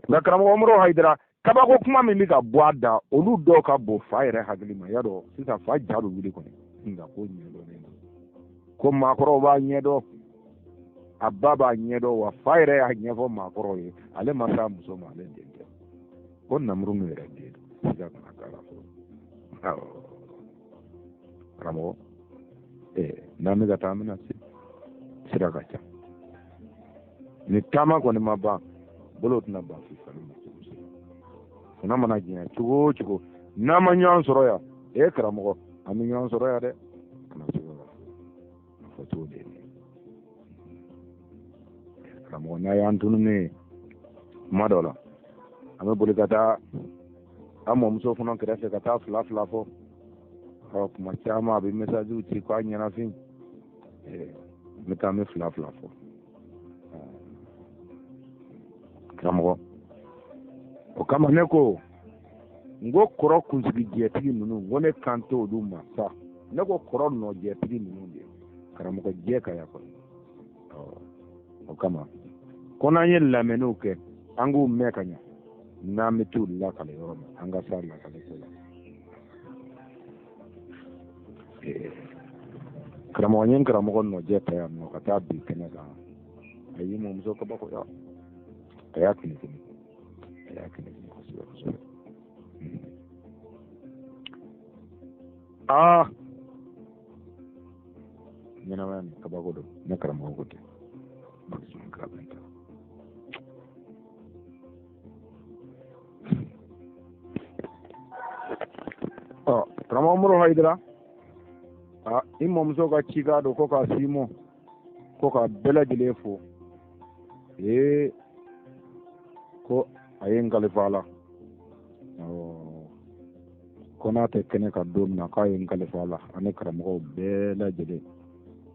A: nka karamɔgɔ Umaru Hayidara, kabako kuma min bɛ ka bɔ a da, olu dɔw ka bon fa yɛrɛ hakili ma. Y'a dɔn sisan fa ja bɛ wuli kɔni, nka ko ɲɛdɔnnen don, ko maakɔrɔw b'a ɲɛdɔn, a ba b'a ɲɛdɔn, wa fa yɛrɛ y'a ɲɛfɔ maakɔrɔw ye, ale ma s'a muso ma, ale den tɛ. Ko Namurunu yɛrɛ den don, siga kana k'a la fɔlɔ. Awɔ, karamɔgɔ, n'an bɛ ka taa, an bɛna se sira ka ca. Ni taama kɔni ma ban, bolo tɛna ban fifali ma cogo si. Kunna mana janya cogo o cogo, n'an ma ɲɔgɔn sɔrɔ yan, e karamɔgɔ, an bɛ ɲɔgɔn sɔrɔ yan dɛ. Kana se ka a fɔ cogo de ye nin ye. Karamɔgɔ, n'a y'an tununnen ye kuma dɔ la, an bɛ boli ka taa an mɔmuso fana kɛrɛfɛ ka taa fila fila fɔ. Ɔ, kuma caman a bɛ mɛsajiw ci k'a ɲɛnafin. N bɛ taa, an bɛ fila fila fɔ. Karamɔgɔ, o kama ne ko n ko kɔrɔ kunsigi jɛtigi ninnu, n ko ne kan t'olu ma sa. Ne ko kɔrɔ nɔjɛtigi ninnu de, karamɔgɔ jɛ ka ya kɔni. O kama ko n'an ye lamɛnniw kɛ, an k'u mɛn ka ɲa. N'an bɛ t'u lakale yɔrɔ min, an ka s'a lakale ko la. Karamɔgɔ, n ye n karamɔgɔ nɔjɛ ta yan nɔ ka taa bin kɛnɛ kan. A y'i mɔmuso kabakoya, a y'a kini kini, a y'a kini kini kosɛbɛ kosɛbɛ. Aa, ɲɛnamaya nin kabako don. Ne karamɔgɔ ko ten. Ɔ, karamɔgɔ Moro Hayidara, a i mɔmuso ka cikan don ko k'a s'i mɔ, ko ka bɛɛ lajɛlen fo. Ee, ko a ye n kalifa a la ko n'a tɛ kɛnɛ kan don min na, k'a ye n kalifa a la ani karamɔgɔw bɛɛ lajɛlen.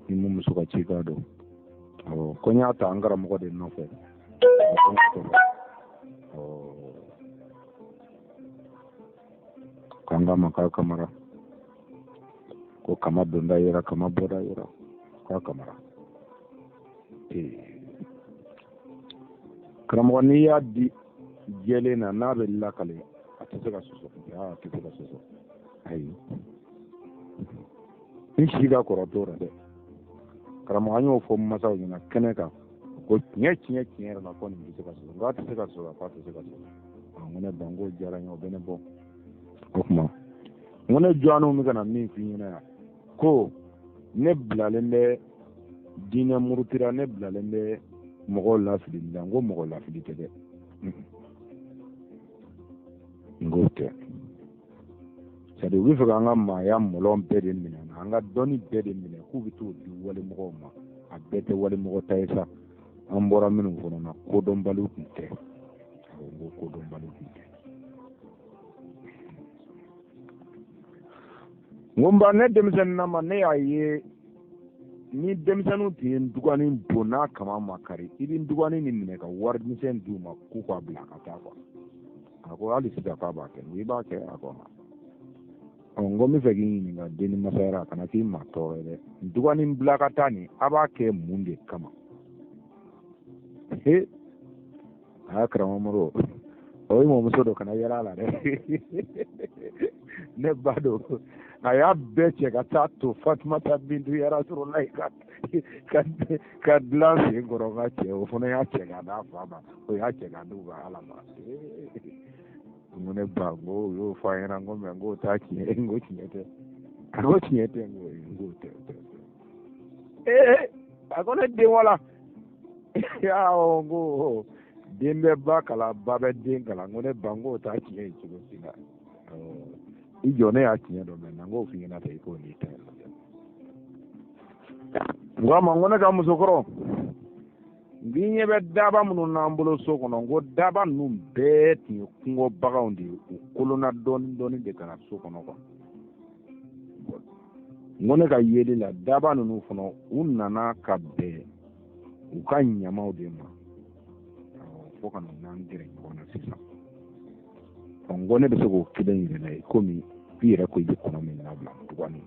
A: Ni mɔmuso ka cikan don. Awɔ, ko n y'a ta an karamɔgɔ de nɔfɛ. K'an k'a ma k'a kamara, ko kama donda yera, kama bɔda yera, k'a kamara. Karamɔgɔ, n'i y'a di jɛlen na, n'a bɛ lakale, a tɛ se ka sɔsɔ, a tɛ se ka sɔsɔ. Ayi, n si ka kɔrɔ t'o la dɛ. Karamɔgɔ, an y'o fɔ masaw ɲɛna kɛnɛ kan ko tiɲɛ tiɲɛ tiɲɛ yɛrɛ la, ko nin tɛ se ka sɔsɔ. N ko a tɛ se ka sɔsɔ, k'a tɛ se ka sɔsɔ. N ko ne ba, n k'o diyara n ye, o bɛ ne bɔ. O tuma n ko ne jɔnniw bɛ ka na min f'i ɲɛna yan, ko ne bilalen bɛ diinɛ murutira, ne bilalen bɛ mɔgɔw lafili la. N ko mɔgɔ lafili tɛ dɛ, n k'o tɛ. C'est à dire, u bɛ fɛ k'an ka maaya mɔlɔn bɛɛ de minɛ, an ka dɔnni bɛɛ de minɛ, k'u bɛ t'o di walimɔgɔw ma. A bɛɛ tɛ walimɔgɔ ta ye sa. An bɔra minnu fana na, kodɔnbaliw tun tɛ. Awɔ, n ko kodɔnbaliw tun tɛ. N ko n ba, ne denmisɛnnin ma, ne y'a ye ni denmisɛnninw tun ye nduganin bon, n'a kama ma kari, i bɛ nduganin nin minɛ ka wari misɛn d'u ma k'u k'a bila ka taa kuwa. A ko hali sisan k'a b'a kɛ. I b'a kɛ? A ko ɔ. N ko n bɛ fɛ k'i ɲininka, denni masayara, a kana k'i ma tɔɔrɔ ye dɛ. Nduganin bila ka taa nin, a b'a kɛ mun de kama? He, a y'a karamɔgɔ Moro, O ye mɔmuso don, kana yɛlɛ a la dɛ, ne ba don. A y'a bɛɛ cɛ ka taa to Fatumata Bintu ya Rasululayi ka dilan sen kɔrɔ. N ka cɛ, o fana y'a cɛ ka d'a fa ma, o y'a cɛ ka d'u ka Ala ma. N ko ne ba, n ko o y'o fɔ an ɲɛna, n ko mɛ n k'o t'a tiɲɛ ye, n ko tiɲɛ tɛ. A ko tiɲɛ tɛ? N k'o tɛ, o tɛ. Ee, a ko ne den wala, awɔ, n ko den bɛ ba kalan, ba bɛ den kalan. N ko ne ba, n k'o t'a tiɲɛ ye cogo si la. I jɔ, ne y'a tiɲɛ dɔn mɛ na, n k'o f'i ɲɛna ten, i k'o n'i ta ye. N ko a ma, n ko ne ka musokɔrɔ, n k'i ɲɛ bɛ daba minnu n'an bolo so kɔnɔ, n ko daba ninnu bɛɛ tun ye kungo baganw de ye, u kolonna dɔɔnin dɔɔnin de ka na so kɔnɔ kuwa. N ko ne ka yeli la, daba ninnu fana u nana ka bɛn u ka ɲamaw de ma fo ka na n'an gɛrɛ ɲɔgɔn na sisan. N ko ne bɛ se k'o kelen yir'i la komi i yɛrɛ ko i bɛ kɔnɔ min labila dugani.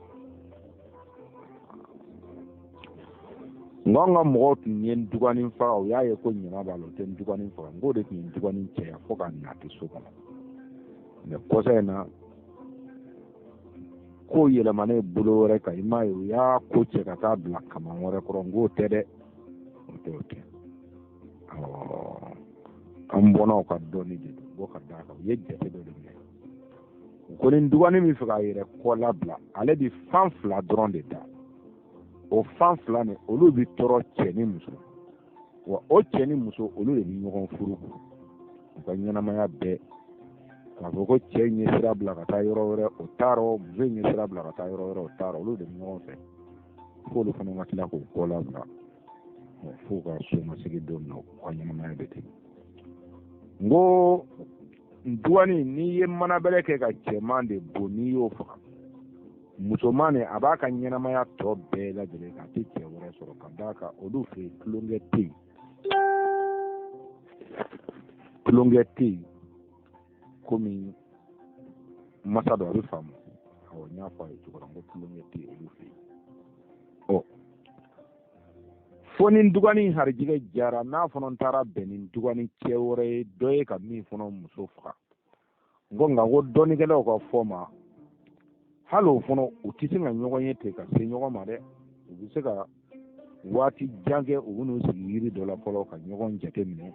A: N ko an ka mɔgɔw tun ye duganin faga, u y'a ye ko ɲama b'a la, u tɛ duganin faga. N k'o de tun ye duganin cɛya fo ka nati so kɔnɔ. Mɛ kɔsa in na, ko yɛlɛmanen bolo wɛrɛ kan, i m'a ye, u y'a ko cɛ ka taa bila kaman wɛrɛ kɔrɔ. N k'o tɛ dɛ, o tɛ, o tɛ. An bɔnnaw ka dɔnni de don. Bɔ ka d'a kan, u ye jate dɔ de minɛ. U ko ni duganin min fɛ k'a yɛrɛ kɔ labila, ale bɛ fan fila dɔrɔn de da. O fan fila nin, olu bɛ tɔɔrɔ cɛ ni muso wa, o cɛ ni muso, olu de bɛ ɲɔgɔn furu u ka ɲɛnamaya bɛɛ. K'a fɔ ko cɛ in ye sira bila ka taa yɔrɔ wɛrɛ, o t'a rɔ, muso in ye sira bila ka taa yɔrɔ wɛrɛ, o t'a rɔ, olu de bɛ ɲɔgɔn fɛ f'olu fana ka tila k'o kɔ labila f'u ka somasigi don min na, u ka ɲɛnamaya bɛ ten. N ko duwani, n'i ye manabɛlɛ kɛ ka cɛman de bon, n'i y'o faga, musoman nin a b'a ka ɲɛnamaya tɔ bɛɛ lajɛlen kan, a tɛ cɛ wɛrɛ sɔrɔ, ka d'a kan olu fɛ yen tulonkɛ tɛ yen, tulonkɛ tɛ yen. Komi masa dɔ a bɛ faamu, awɔ, n y'a fɔ a ye cogo la, n ko tulonkɛ tɛ yen olu fɛ yen. Ɔ fo ni dugani harijigɛ jara, n'a fana taara bɛn ni dugani cɛ wɛrɛ ye, dɔ ye ka min fana muso faga. N ko nka, ko dɔnnikɛlaw ka fɔ ma, hali o fana u tɛ se ka ɲɔgɔn ye ten ka se ɲɔgɔn ma dɛ. U bɛ se ka waati jan kɛ, u bɛn'u sigi yiri dɔ la fɔlɔ ka ɲɔgɔn jate minɛ.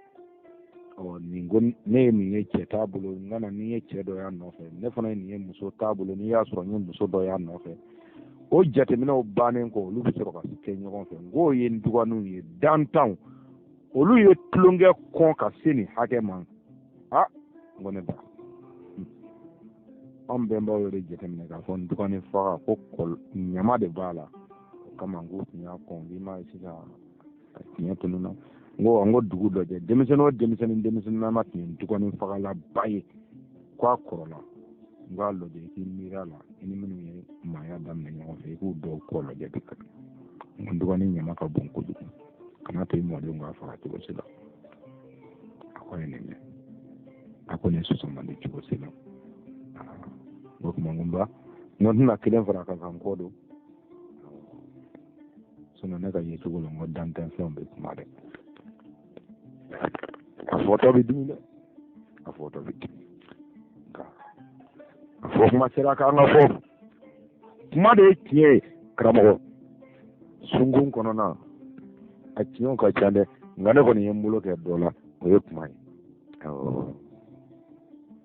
A: Ɔ nin ko ne ye nin ye cɛ t'a bolo, n ka na ni ye cɛ dɔ y'a nɔfɛ, ne fana ye nin ye muso t'a bolo, n'i y'a sɔrɔ n ye muso dɔ y'a nɔfɛ. O jateminɛw bannen kɔ, olu bɛ sɔrɔ ka kɛ ɲɔgɔn fɛ. N k'o ye n duganiw ye dantanw, olu ye tulonkɛ kɔn ka se nin hakɛ ma. A n ko ne ba, an bɛnbaw y'o de jateminɛ k'a fɔ n dugani faga ko kɔl ɲama de b'a la, o kama n k'u tun y'a kɔn. K'i m'a ye sisan a tiɲɛ tununna. N ko dugu dɔ jɛ, denmisɛnnin o denmisɛnnin, denmisɛnninnama tun ye dugani fagalaba ye ko a kɔrɔla. N k'a lajɛ, i k'i miiri a la, i ni minnu ye maaya daminɛ ɲɔgɔn fɛ, i k'u dɔw kɔ lajɛ bi. N ko dugani ɲama ka bon kojugu, kana to i mɔdenw k'a faga cogo si la. A ko ye nin mɛn, a ko nin sɔsɔ man di cogo si la. O tuma n ko n ba, n ko n tɛna kelen fara a kan ka n kɔ don, sinon ne ka yecogo la, n ko dantanfɛnw bɛ kuma dɛ, a fɔtɔ bɛ dimi dɛ, a fɔtɔ bɛ dimi, nka a fɔ kuma sera k'an ka fɔ kuma de ye tiɲɛ ye. Karamɔgɔ, sunkun kɔnɔna a tiɲɛw ka ca dɛ, nka ne kɔni ye n bolo kɛ dɔ la, o ye kuma ye. Awɔ,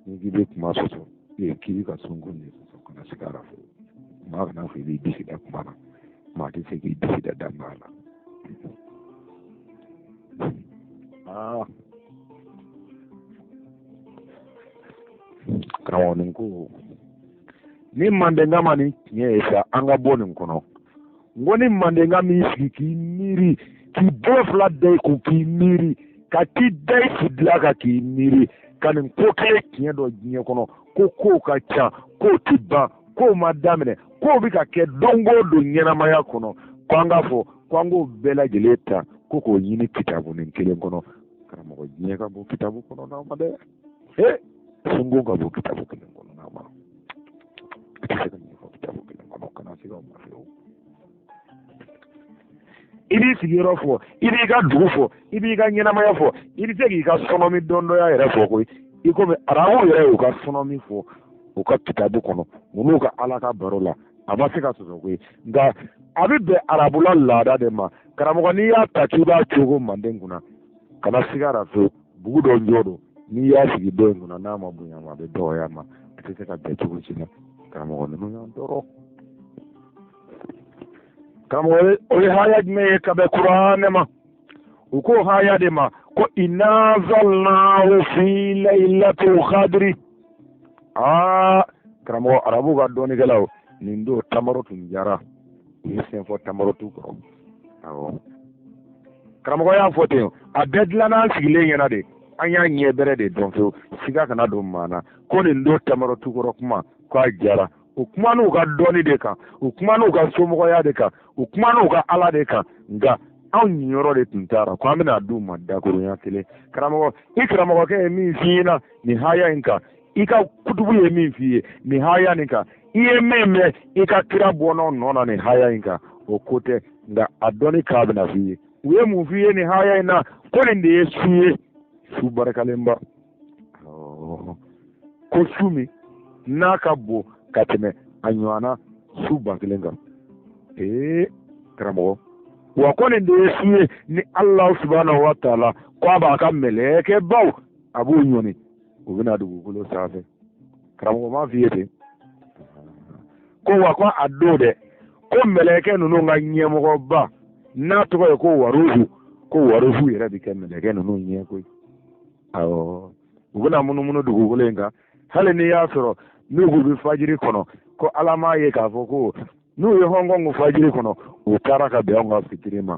A: n'i k'i bɛ kuma sɔsɔ, ee, k'i bɛ ka sunkun de sɔsɔ, kana sigi a la fo maa kana fɔ i b'i disi da kuma na, maa tɛ se k'i disi da da maa la. Aa karamɔgɔ, nin ko ni mandenka ma nin tiɲɛ ye sa, an ka bɔ nin kɔnɔ. N ko ni mandenka m'i sigi k'i miiri, k'i bolo fila da i kun k'i miiri, ka t'i da i fidila kan k'i miiri ka nin ko kelen tiɲɛ dɔ diɲɛ kɔnɔ, ko kow ka ca, kow ti ban, kow ma daminɛ, kow bɛ ka kɛ don o don ɲɛnamaya kɔnɔ, ko an k'a fɔ ko an k'o bɛɛ lajɛlen ta ko k'o ɲini kitabunin kelen kɔnɔ. Karamɔgɔ, diɲɛ ka bon kitabu kɔnɔna ma dɛ, he, sunkun ka bon kitabu kelen kɔnɔna ma, a tɛ se ka ɲɛfɔ kitabu kelen kɔnɔ, kana se ka o ma fiyewu. I b'i sigiyɔrɔ fɔ, i b'i ka dugu fɔ, i b'i ka ɲɛnamaya fɔ, i bɛ se k'i ka sɔnɔmi dɔndɔya yɛrɛ fɔ koyi. I komi arabuw yɛrɛ y'u ka sɔnɔ min fɔ u ka kitabu kɔnɔ, u n'u ka ala ka baro la, a ma se ka sɔsɔ koyi. Nka a bɛ bɛn arabula laada de ma. Karamɔgɔ, n'i y'a ta k'i b'a cogo manden kunna, kana siga la fewu, bugu dɔ jɔ don, n'i y'a sigi dɔ in kunna, n'a ma bonya ma, a bɛ dɔgɔya ma, a tɛ se ka bɛn cogo si la. Karamɔgɔ, ninnu y'an tɔɔrɔ. Karamɔgɔ, o ye haya jumɛn ye ka bɛn kuranɛ ma? U ko haya de ma ko inna anzalnahu fi laylatul qadri. Aa karamɔgɔ, arabuw ka dɔnnikɛlaw, nin don tamaro tun jara, u ye fɛn fɔ tamaro tu kɔrɔ. Awɔ karamɔgɔ y'a fɔ ten, a bɛɛ dilanna an sigilen ɲɛna de, an y'a ɲɛ bɛrɛ de dɔn fewu. Siga kana don maa na ko nin don tamaro tu kɔrɔ kuma ko a jara. U kuman'u ka dɔnni de kan, u kuman'u ka somɔgɔya de kan, u kuman'u ka ala de kan, nka anw ɲiyɔrɔ de tun taara ko an bɛna d'u ma dakurunya kelen. Karamɔgɔ, i karamɔgɔkɛ ye min f'i ɲɛna nin haya in kan, i ka kutubu ye min f'i ye nin haya nin kan, i ye min mɛn i ka kira bɔnnaw nɔ na nin haya in kan, o ko tɛ, nka a dɔnni k'a bɛna f'i ye. U ye mun f'i ye nin haya in na? Ko nin de ye su ye, su barikalenba, ko su min n'a ka bon ka tɛmɛ a ɲɔgɔnna su 1000 kan. Ee karamɔgɔ, wa ko nin de ye su ye ni Alahu subahanahu wa taala ko a b'a ka mɛlɛkɛbaw, a b'u ɲɔni, u bɛna dugukolo sanfɛ. Karamɔgɔ m'a f'i ye ten ko wa ko a don dɛ, ko mɛlɛkɛ ninnu ka ɲɛmɔgɔba n'a tɔgɔ ye ko waruhu, ko waruhu yɛrɛ bɛ kɛ mɛlɛkɛ ninnu ɲɛ koyi. Awɔ, u bɛna munumunu dugukolo in kan, hali n'i y'a sɔrɔ n'u k'u bɛ fajiri kɔnɔ, ko ala m'a ye k'a fɔ ko n'u ye Hong Kong fajiri kɔnɔ, u taara ka bɛn anw ka fitiri ma.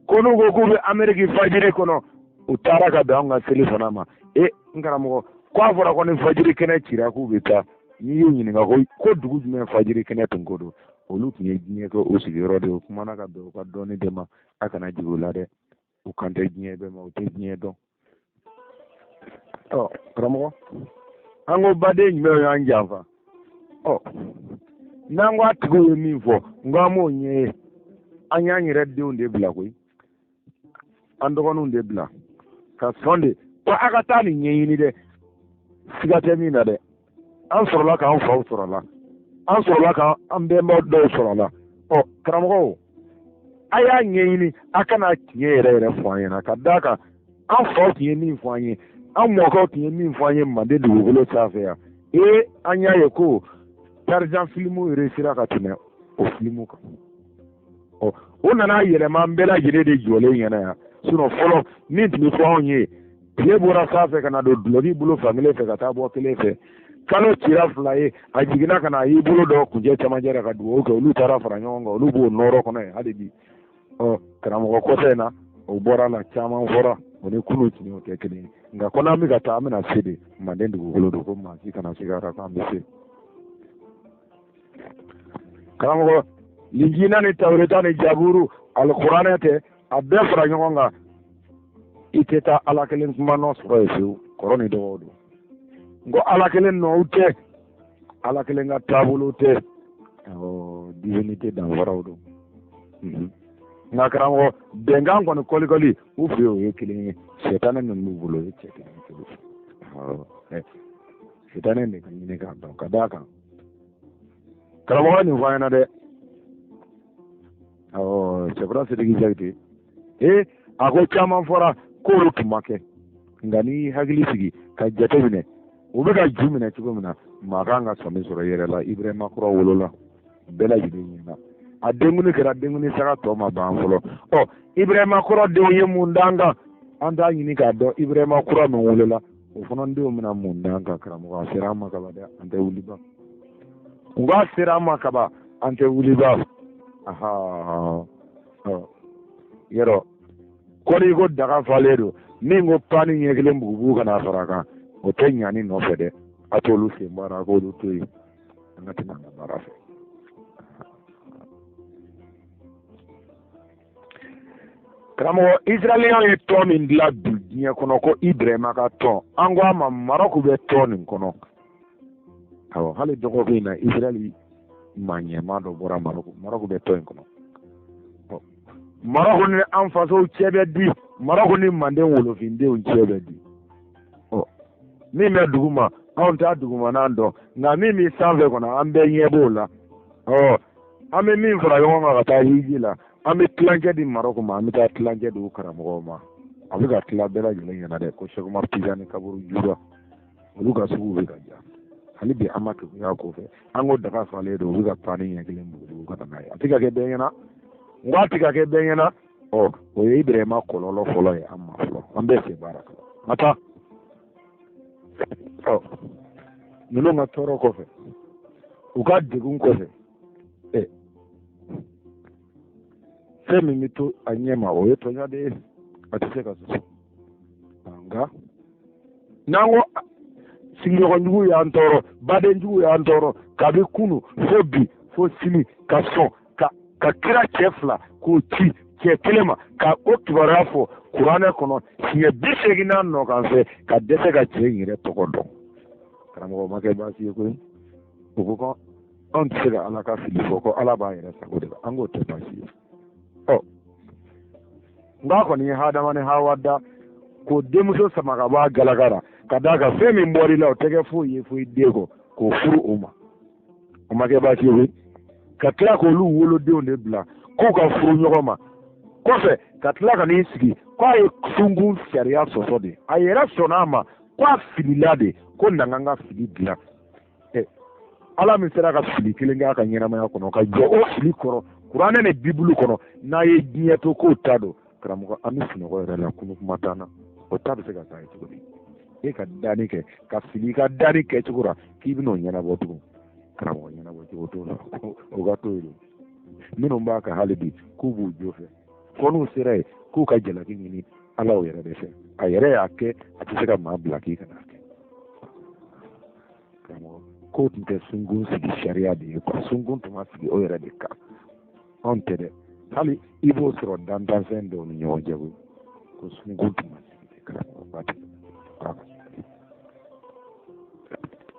A: Ko n'u ko k'u bɛ Ameriki fajiri kɔnɔ, u taara ka bɛn anw ka seli fana ma. E n karamɔgɔ, ko a fɔra ko ni fajiri kɛnɛ cira k'u bɛ taa, n'i y'u ɲininka ko dugu jumɛn fajiri kɛnɛ tun ko don, olu tun ye diɲɛ kɛ o sigiyɔrɔ de ye. O kumana ka bɛn u ka dɔnni de ma. A kana jigin u la dɛ, u kan tɛ diɲɛ bɛɛ ma, u tɛ diɲɛ dɔn. Ɔ karamɔgɔ, an ko baden jumɛn y'an janfa? Ɔ n'an ko a tigiw ye min fɔ, n ko an m'o ɲɛ ye. An y'an yɛrɛ denw de bila koyi, an dɔgɔninw de bila ka sɔn de ko a ka taa nin ɲɛɲini dɛ, siga tɛ min na dɛ. An sɔrɔla k'an faw sɔrɔ la, an sɔrɔla k'an bɛnbaw dɔw sɔrɔ la. Ɔ karamɔgɔw, a y'a ɲɛɲini, a kana tiɲɛ yɛrɛ yɛrɛ fɔ an ɲɛna, ka d'a kan an faw tun ye min fɔ an ye, an mɔkɛw tun ye min fɔ an ye manden dugukolo sanfɛ yan. Ee an y'a ye ko Tarzan filimu réussira ka tɛmɛ o filimu kan. Ɔ o nana yɛlɛma an bɛɛ lajɛlen de jɔlen ɲɛna yan. Sinon fɔlɔ min tun bɛ fɔ anw ye, tile bɔra sanfɛ ka na don dulɔki bolo fan kelen fɛ ka taa bɔ kelen fɛ, kalo cira fila ye, a jiginna ka na a y'i bolo dɔ kuncɛ camancɛ la ka dugawu kɛ, olu taara fara ɲɔgɔn kan, olu b'o nɔɔrɔ kɔnɔ yen hali bi. Ɔ karamɔgɔ, kɔfɛ in na o bɔra la, caman fɔra, o ni kunu tiɲɛw tɛ kelen ye. Nka ko n'an bɛ ka taa, an bɛna se de manden dugukolo don, ko maa si kana siga k'an bɛ se. Karamɔgɔ, linjina ni tawureta ni jaburu, alikuranɛ tɛ, a bɛɛ fara ɲɔgɔn kan, i tɛ taa ala kelen kuma nɔ sɔrɔ yen fewu. Kɔrɔ ni dɔgɔw don. N ko ala kelen nɔw tɛ, ala kelen ka taabolo tɛ, awɔ, divinité danfaraw don. Nka karamɔgɔ, bɛnkan kɔni kɔlikɔli u fɛ yen, o ye kelen ye. Sɛtanɛ min b'u bolo, o ye cɛ kelen kelen. Awɔ, sɛtanɛ de ka ɲini k'a dɔn, ka d'a kan karamɔgɔ nin fɔ an ɲɛna dɛ. Awɔ, Sɛkura Sidiki Jakite, ee a ko caman fɔra k'olu tun ma kɛ, nka n'i y'i hakili sigi ka jate minɛ, u bɛ ka ju minɛ cogo min na, maa kan ka sɔmi sɔrɔ i yɛrɛ la. Ibrahima kura wolola bɛɛ lajɛlen ɲɛna, a denkuni kɛra denkuni saga tɔ ma ban fɔlɔ. Ɔ Ibrahima kura denw ye mun d'an kan? An t'a ɲini k'a dɔn Ibrahima kura min wolola, o fana denw bɛna mun d'an kan? Karamɔgɔ, a sera an ma kaban dɛ, an tɛ wuli ban. N ko a sera an ma kaban, an tɛ wuli ban. Aha, yɔrɔ ko n'i ko daga falen don, min ko pani ɲɛ kelen bugubugu ka na fara a kan, o tɛ ɲani nɔfɛ dɛ. A t'olu sen baara, a k'olu to yen, an ka tɛmɛ an ka baara fɛ. Karamɔgɔ, israɛliyɛnw ye tɔn min dilan bi diɲɛ kɔnɔ ko Ibrahima ka tɔn, an ko a ma Marɔku bɛ tɔn nin kɔnɔ. Awɔ, hali dɔgɔkun in na Israɛli maa ɲɛmaa dɔ bɔra Marɔku, Marɔku bɛ tɔn in kɔnɔ. Marɔku ni an fasow cɛ bɛ di, Marɔku ni manden wolofindenw cɛ bɛ di. Ɔ Min bɛ dugu ma, anw t'a dugumana dɔn, nka min bɛ sanfɛ kɔnɔ, an bɛɛ ɲɛ b'o la. Ɔ, an bɛ min fara ɲɔgɔn kan ka taa hiji la, an bɛ tilancɛ di Marɔku ma, an bɛ taa tilancɛ di u karamɔgɔw ma. A bɛ ka tila bɛɛ lajɛlen ɲɛna dɛ, ko Sɛki Umaru Tijani kaburu jura, olu ka sugu bɛ ka ja. Hali bi an ma kegunya ko fɛ, an ko daga falen don, u bɛ ka taa ni ɲɛ kelen bugubugu ka na n'a ye. A tɛ ka kɛ bɛɛ ɲɛna, n ko a tɛ ka kɛ bɛɛ ɲɛna. Ɔ, o ye Ibrahima kɔlɔlɔ fɔlɔ ye an ma fɔlɔ, an bɛɛ sen baara kan. Ka taa ɔ ninnu ka tɔɔrɔ kɔfɛ, u ka degun kɔfɛ, ɛ fɛn min bɛ to a ɲɛ ma, o ye tɔɲɔ de ye, a tɛ se ka sɔsɔ. Nka n'an ko sigiɲɔgɔn jugu y'an tɔɔrɔ, baden jugu y'an tɔɔrɔ kabi kunu fo bi fo sini, ka sɔn ka kira cɛ fila k'o ci cɛ kelen ma ka o kibaruya fɔ kuranɛ kɔnɔ siɲɛ 80 n'a nɔ kan fɛ, ka dɛsɛ ka cɛ in yɛrɛ tɔgɔ dɔn, karamɔgɔ ma kɛ baasi ye koyi. O ko ko anw tɛ se ka Ala ka fili fɔ, ko Ala b'a yɛrɛ sago de la, an k'o tɛ baasi ye. Ɔ, nka kɔni ye Hadama ni Hawa da k'o denmuso sama ka bɔ a galaka la, ka d'a kan fɛn min bɔr'i la, o tɛ kɛ foyi ye fo i den kɔ, k'o furu o ma, o ma kɛ baasi ye koyi. Ka tila k'olu wolodenw de bila k'u ka furu ɲɔgɔn ma kɔfɛ, ka tila ka n'i sigi k'a ye sunkun sariya sɔsɔ de, a yɛrɛ sɔnna a ma k'a filila de, ko na an ka fili dilan. Ala min sera ka fili kelen kɛ a ka ɲɛnamaya kɔnɔ, ka jɔ o fili kɔrɔ kuranɛ ni bibulu kɔnɔ, n'a ye diɲɛ to k'o ta don, karamɔgɔ an bɛ sunɔgɔ yɛrɛ la, kunu kuma t'an na. O ta bɛ se ka taa ye cogo di? E ka danni kɛ ka fili i ka danni kɛcogo la, k'i bɛn'o ɲɛnabɔ tugun, karamɔgɔ ɲɛnabɔ cogo t'o la, o ka to yen. Minnu b'a kan hali bi k'u b'u jo fɛ, fo n'u sera yen k'u ka jalaki ɲini Ala yɛrɛ de fɛ. A yɛrɛ y'a kɛ, a tɛ se ka maa bila k'i kana kɛ. Karamɔgɔ k'o tun tɛ sunkun sigi sariya de ye kuwa, sunkun tun ma sigi o yɛrɛ de kan. Anw tɛ dɛ, hali i b'o sɔrɔ dantanfɛn dɔw ni ɲɔgɔn cɛ koyi, ko sunkun tun ma sigi de, karamɔgɔ ba tɛ.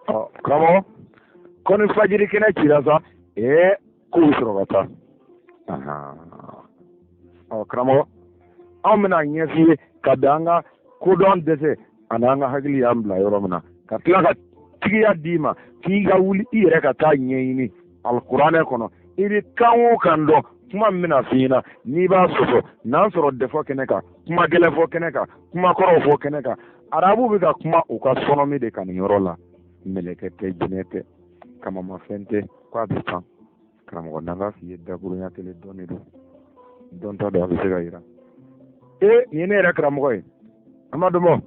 A: Ɔ karamɔgɔ, ko ni fajiri kɛnɛ cira sa, ee k'u bɛ sɔrɔ ka taa. Ɔ karamɔgɔ, anw bɛna ɲɛf'i ye ka bɛn an ka kodɔn dɛsɛ ani an ka hakili y'an bila yɔrɔ min na, ka tila ka tigiya d'i ma k'i ka wuli i yɛrɛ ka taa ɲɛɲini alikuranɛ kɔnɔ. I bɛ kan o kan dɔn, kuma min bɛna f'i ɲɛna n'i b'a sɔsɔ, n'an sɔrɔ dɛfɔ kɛnɛ kan, kuma gɛlɛn fɔ kɛnɛ kan, kuma kɔrɔw fɔ kɛnɛ kan, arabu bɛ ka kuma u ka sɔnɔmi de kan nin yɔrɔ la. Mɛlɛkɛ tɛ, jinɛ tɛ, kamamafɛn tɛ, k'a bɛ pan. Karamɔgɔ, n'an ka f'i ye dakurunya kelen dɔɔni don, dɔn ta don, a bɛ se ka yira. Ee, nin ye ne yɛrɛ karamɔgɔ ye, an ma dɔn bɔ.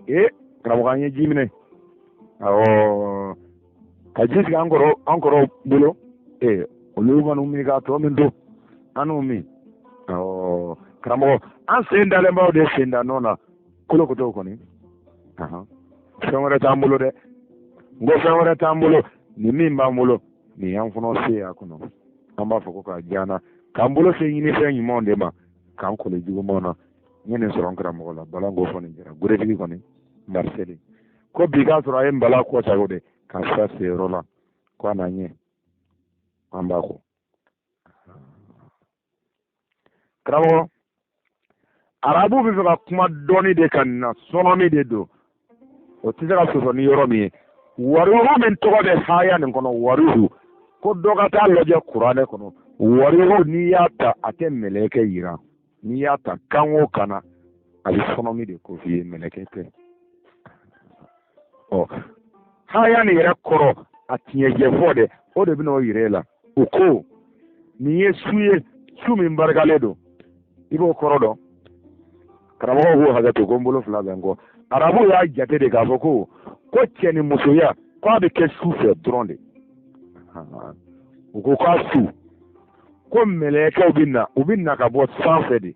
A: Ee karamɔgɔ, an ye ji minɛ, awɔ, ka ji sigi an kɔrɔ, an kɔrɔ bolo. Ee, olu kɔni min k'a tɔ min to, an n'u min. Awɔ karamɔgɔ, an sen dalen b'aw de sen da nɔ na, kolokotow kɔni, fɛn wɛrɛ t'an bolo dɛ. N ko fɛn wɛrɛ t'an bolo, nin min b'an bolo nin y'an fana se y'a kɔnɔ. An b'a fɔ ko k'a diya an na, k'an bolo se ɲinifɛn ɲumanw de ma, k'an kɔli jugumanw na. N ye nin sɔrɔ n karamɔgɔ la, balanko fɔ nin jɛra goretigi kɔni mariseli ko bi k'a sɔrɔ a ye n bala kɔ sago de k'a sira se yɔrɔ la, ko a na ɲɛ an b'a kɔ. Karamɔgɔ, arabu bɛ fɛ ka kuma dɔɔni de kan nin na, sɔnɔmi de don, o tɛ se ka sɔsɔ ni yɔrɔ min ye. Warihu min tɔgɔ bɛ haya nin kɔnɔ, warihu, ko dɔ ka taa lajɛ kuranɛ kɔnɔ. Warihu, n'i y'a ta, a tɛ mɛlɛkɛ yira. N'i y'a ta kan o kan na, a bɛ sɔnɔmi de ko f'i ye, mɛlɛkɛ tɛ. Ɔ haya nin yɛrɛ kɔrɔ, a tiɲɛjɛ fɔ dɛ, o de bɛna o yira e la. O ko nin ye su ye, su min barikalen don, i b'o kɔrɔ dɔn. Karamɔgɔw k'o hakɛ to, ko n bolo fila bɛ n kɔ. Arabu y'a jate de k'a fɔ ko cɛ ni musoya k'a bɛ kɛ su fɛ dɔrɔn de. U ko k'a su ko mɛlɛkɛw bɛ na, u bɛ na ka bɔ sanfɛ de.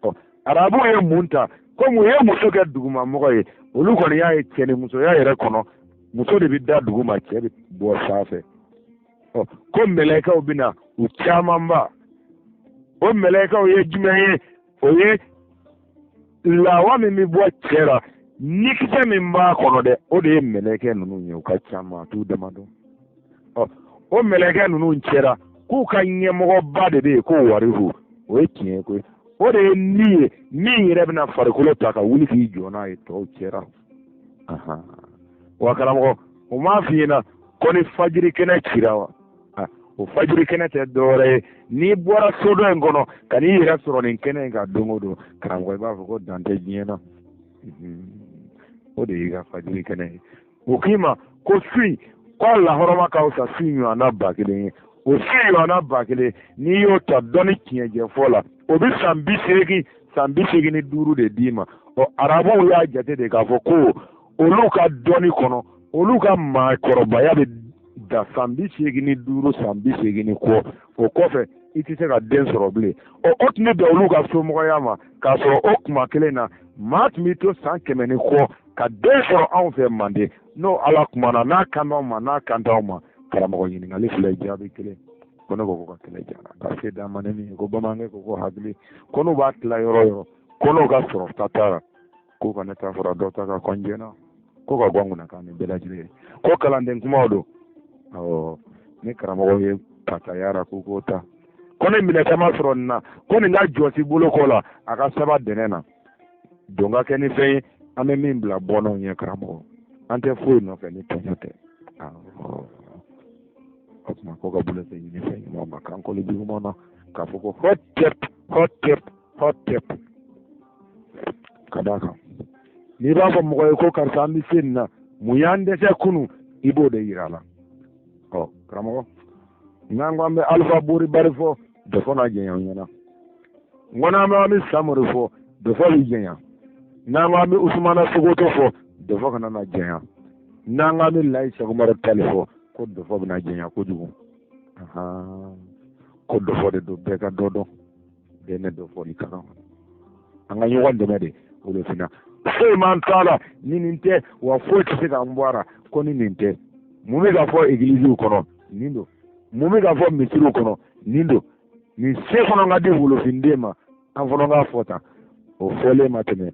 A: Ɔ arabu ye mun ta? Komi u ye muso kɛ dugumamɔgɔ ye, olu kɔni y'a ye cɛ ni musoya yɛrɛ kɔnɔ, muso de bɛ da duguma, cɛ bɛ bɔ sanfɛ. Ɔ ko mɛlɛkɛw bɛ na, u camanba. O mɛlɛkɛw ye jumɛn ye? O ye lawa min bɛ bɔ cɛ la, nikisɛ min b'a kɔnɔ dɛ, o de ye mɛlɛkɛ ninnu ye. U ka ca ma, a t'u dama dɔn. Ɔ o mɛlɛkɛ ninnu cɛra, k'u ka ɲɛmɔgɔba de bɛ yen ko warihu. O ye tiɲɛ ye koyi, o de ye ni ye min yɛrɛ bɛna farikolo ta ka wuli k'i jɔ n'a ye tɔw cɛra. Wa karamɔgɔ, o m'a f'i ɲɛna ko ni fajiri kɛnɛ cira wa? O fajiri kɛnɛ tɛ dɔwɛrɛ ye, n'i bɔra so dɔ in kɔnɔ ka n'i yɛrɛ sɔrɔ nin kɛnɛ in kan don o don, karamɔgɔ, i b'a fɔ ko dan tɛ diɲɛ na. O de y'i ka fajiri kɛnɛ ye. O k'i ma ko su in, k'a lahɔrɔma ka fisa su ɲɔgɔnna 1000 ye. O su ɲɔgɔnna 1000, n'i y'o ta dɔnni tiɲɛjɛfɔ la, o bɛ san 80, san 85 de d'i ma. Ɔ, arabuw y'a jate de k'a fɔ ko olu ka dɔnni kɔnɔ, olu ka maakɔrɔbaya bɛ da san 85, san 80 ni kɔ. O kɔfɛ, i tɛ se ka den sɔrɔ bilen. Ɔ, o tun bɛ bɛn olu ka somɔgɔya ma, k'a sɔrɔ o kuma kelen na, maa tun bɛ to san 100 ni kɔ ka den sɔrɔ anw fɛ Manden. N'o Ala kumana, n'a kan t'anw ma, n'a kan t'anw ma. Karamɔgɔ, ɲininkali filɛ, jaabi kelen. Ko ne ko ko ka kɛlɛ jara ka se d'an ma ni min ye, ko bamanankɛ ko ko hakili ko n'u b'a tila yɔrɔ yɔrɔ, ko n'o ka sɔrɔ ta t'a la, ko ka ne ta fara dɔ ta ka kɔn jɛna, ko ka gwan kunna k'an ni bɛɛ lajɛlen ye, ko kalanden kumaw don. Awɔ, ni karamɔgɔ ye patayara ko k'o ta, ko ni minɛta ma sɔrɔ nin na, ko nin ka jɔsi bolo kɔ la, a ka saba dɛnɛ na don ka kɛ ni fɛn ye an bɛ min bila bɔnnaw ɲɛ. Karamɔgɔ, an tɛ foyi nɔfɛ ni tɔɲɔ tɛ. O tuma ko ka bolo fɛ ɲini fɛn ɲuman ma, k'an kɔli juguman na, k'a fɔ ko hotep, hotep, hotep. Ka d'a kan, n'i b'a fɔ mɔgɔ ye ko karisa, an bɛ se nin na, mun y'an dɛsɛ kunu, i b'o de yira a la. Ɔ karamɔgɔ, n'an ko an bɛ Alifa Bori Bari fɔ, dɔfɔ na jɛnya ɲɛna. N ko n'an bɛ an bɛ Samori fɔ, dɔfɔ bɛ jɛnya. N'an ko an bɛ Usumana Sokoto fɔ, dɔfɔ kana na jɛnya. N'an ko an bɛ Layi Sɛkumaru Tali fɔ, ko dɔfɔ bɛna jɛnya kojugu. Ko dɔfɔ de don, bɛɛ ka dɔ dɔn, bɛɛ ne dɔ fɔli ka kan. An ka ɲɔgɔn dɛmɛ de wolofinna. Foyi m'an t'a la ni nin tɛ, wa foyi tɛ se k'an bɔ a la ko ni nin tɛ. Mun bɛ ka fɔ egiliziw kɔnɔ, nin don. Mun bɛ ka fɔ misiriw kɔnɔ, nin don. Nin se fana ka di wolofinden ma, an fana k'a fɔ tan. O fɔlen ma tɛmɛ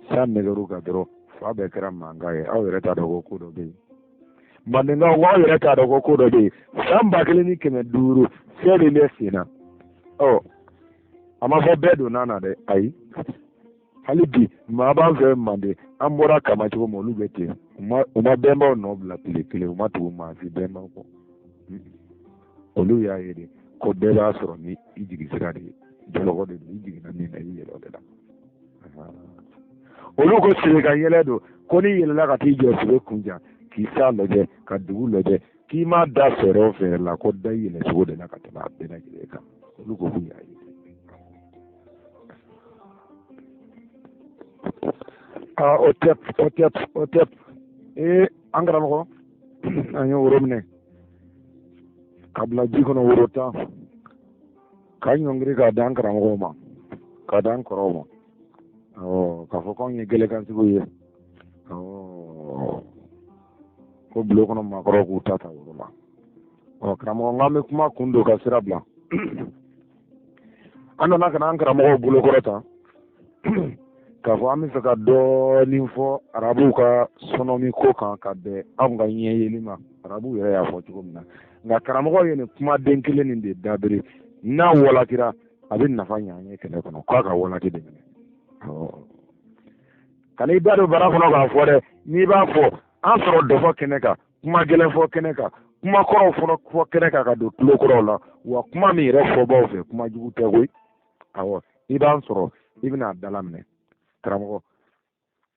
A: san nɛgɛru kan dɔrɔn, fa bɛɛ kɛra mankan ye. Aw yɛrɛ t'a dɔn ko ko dɔ bɛ yen. Mandenkaw, aw yɛrɛ t'a dɔn ko ko dɔ bɛ yen. San 1500 fɛn min bɛ sen na, ɔ, a ma fɔ bɛɛ donna na dɛ, ayi. Hali bi maa b'an fɛ Manden, an bɔra kama cogo min, olu bɛ ten. U ma bɛnbaw nɔ bila tile kelen, u ma tugu maa si bɛnbaw kɔ. Olu y'a ye de ko bɛɛ b'a sɔrɔ ni i jigi sira de ye, jɔlɔkɔ de don, i jiginna min na, i yɛlɛ o de la. Olu ko siri ka yɛlɛ don, ko n'i yɛlɛla ka t'i jɔ siri kun jan, k'i sa lajɛ, ka dugu lajɛ, k'i ma da fɛɛrɛ o fɛɛrɛ la, ko da i yɛlɛ cogo de la ka tɛmɛ a bɛɛ lajɛlen kan. Olu ko k'u y'a ye. Aa, o tɛ, o tɛ, o tɛ. Ee, an karamɔgɔ, an ye woro minɛ ka bila ji kɔnɔ, woro 10, k'a ɲɔngiri k'a d'an karamɔgɔw ma, k'a d'an kɔrɔw ma. Awɔ, k'a fɔ k'anw ye gɛlɛkantigiw ye. Awɔ, ko bulon kɔnɔ maakɔrɔw k'u ta ta woro la. Ɔ karamɔgɔ, n k'an bɛ kuma kun don ka sira bila. An nana ka na an karamɔgɔw bolokɔrɔ ta k'a fɔ an bɛ fɛ ka dɔɔnin fɔ arabuw ka sɔnɔmi ko kan ka bɛn anw ka ɲɛ yeli ma, arabuw yɛrɛ y'a fɔ cogo min na. Nka karamɔgɔ ye nin kumaden kelen nin de dabiri, n'a walakira, a bɛ nafa ɲɛ an ye kɛlɛ kɔnɔ, k'a ka walaki de minɛ. Ka n'i da don bara kɔnɔ k'a fɔ dɛ, n'i b'a fɔ an sɔrɔ dɔfɔ kɛnɛ kan, kuma gɛlɛn fɔ kɛnɛ kan, kuma kɔrɔw fɔ kɛnɛ kan ka don tulo kɔrɔw la, wa kuma min yɛrɛ fɔbaw fɛ, kuma jugu tɛ koyi. Awɔ, i b'an sɔrɔ, i bɛna a dala minɛ. Karamɔgɔ,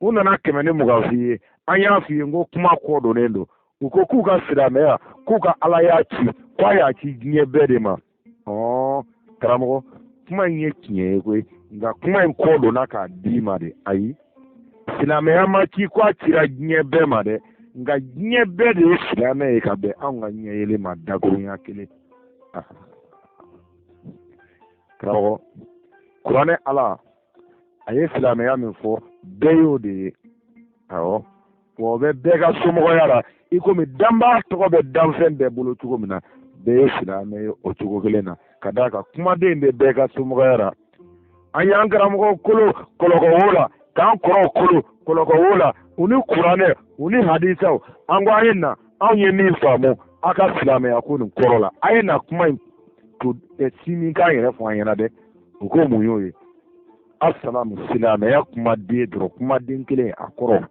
A: u nana 120 f'i ye, an y'a f'i ye n ko kuma kɔ donnen don. U ko k'u ka silamɛya, k'u ka Ala y'a ci, k'a y'a ci diɲɛ bɛɛ de ma. Ɔɔ karamɔgɔ, kuma in ye tiɲɛ ye koyi, nka kuma in kɔ donna k'a d'i ma de. Ayi, silamɛya ma ci ko a cira diɲɛ bɛɛ ma dɛ, nka diɲɛ bɛɛ de ye silamɛ ye ka bɛn anw ka ɲɛ yelen ma, dakurunya kelen. Karamɔgɔ, kuranɛ Ala a ye silamɛya min fɔ, bɛɛ y'o de ye. Awɔ, wa o bɛ bɛɛ ka somɔgɔya la, i komi danbaa tɔgɔ bɛ danfɛn bɛɛ bolo cogo min na, bɛɛ ye silamɛ ye o cogo kelen na, ka d'a kan kumaden bɛ bɛɛ ka somɔgɔya la. An y'an karamɔgɔw kolo kɔlɔkɔwo la, k'an kɔrɔw kolo kɔlɔkɔwo la, u ni kuranɛ, u ni hadisaw. An ko a ye na, anw ye min faamu a ka silamɛya ko nin kɔrɔ la, a ye na kuma in to sini k'an yɛrɛ fɔ an ɲɛna dɛ. U ko mun y'o ye? Asalamu, silamɛya kumaden dɔrɔn, kumaden kelen, a kɔrɔ.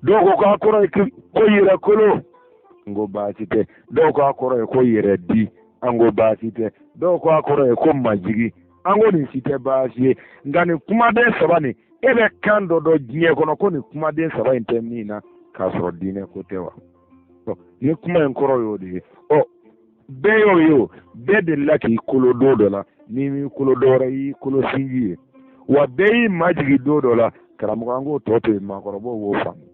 A: Dɔw ko k'a kɔrɔ ye ko yɛrɛ kolo, n ko baasi tɛ. Dɔw ko a kɔrɔ ye ko yɛrɛ di, an ko baasi tɛ. Dɔw ko a kɔrɔ ye ko majigi, an ko nin si tɛ baasi ye. Nka nin kumaden saba nin, e bɛ kan dɔ dɔn diɲɛ kɔnɔ ko nin kumaden saba in tɛ min na k'a sɔrɔ diinɛ ko tɛ wa? Ni kuma in kɔrɔ y'o de ye. Ɔ bɛɛ y'o ye, o bɛɛ delila k'i kolo don dɔ la. N'i m'i kolo dɔ wɛrɛ, y'i kolo sinji ye. Wa bɛɛ y'i majigin don dɔ la. Karamɔgɔ, an k'o tɔ to yen, maakɔrɔbaw b'o faamu.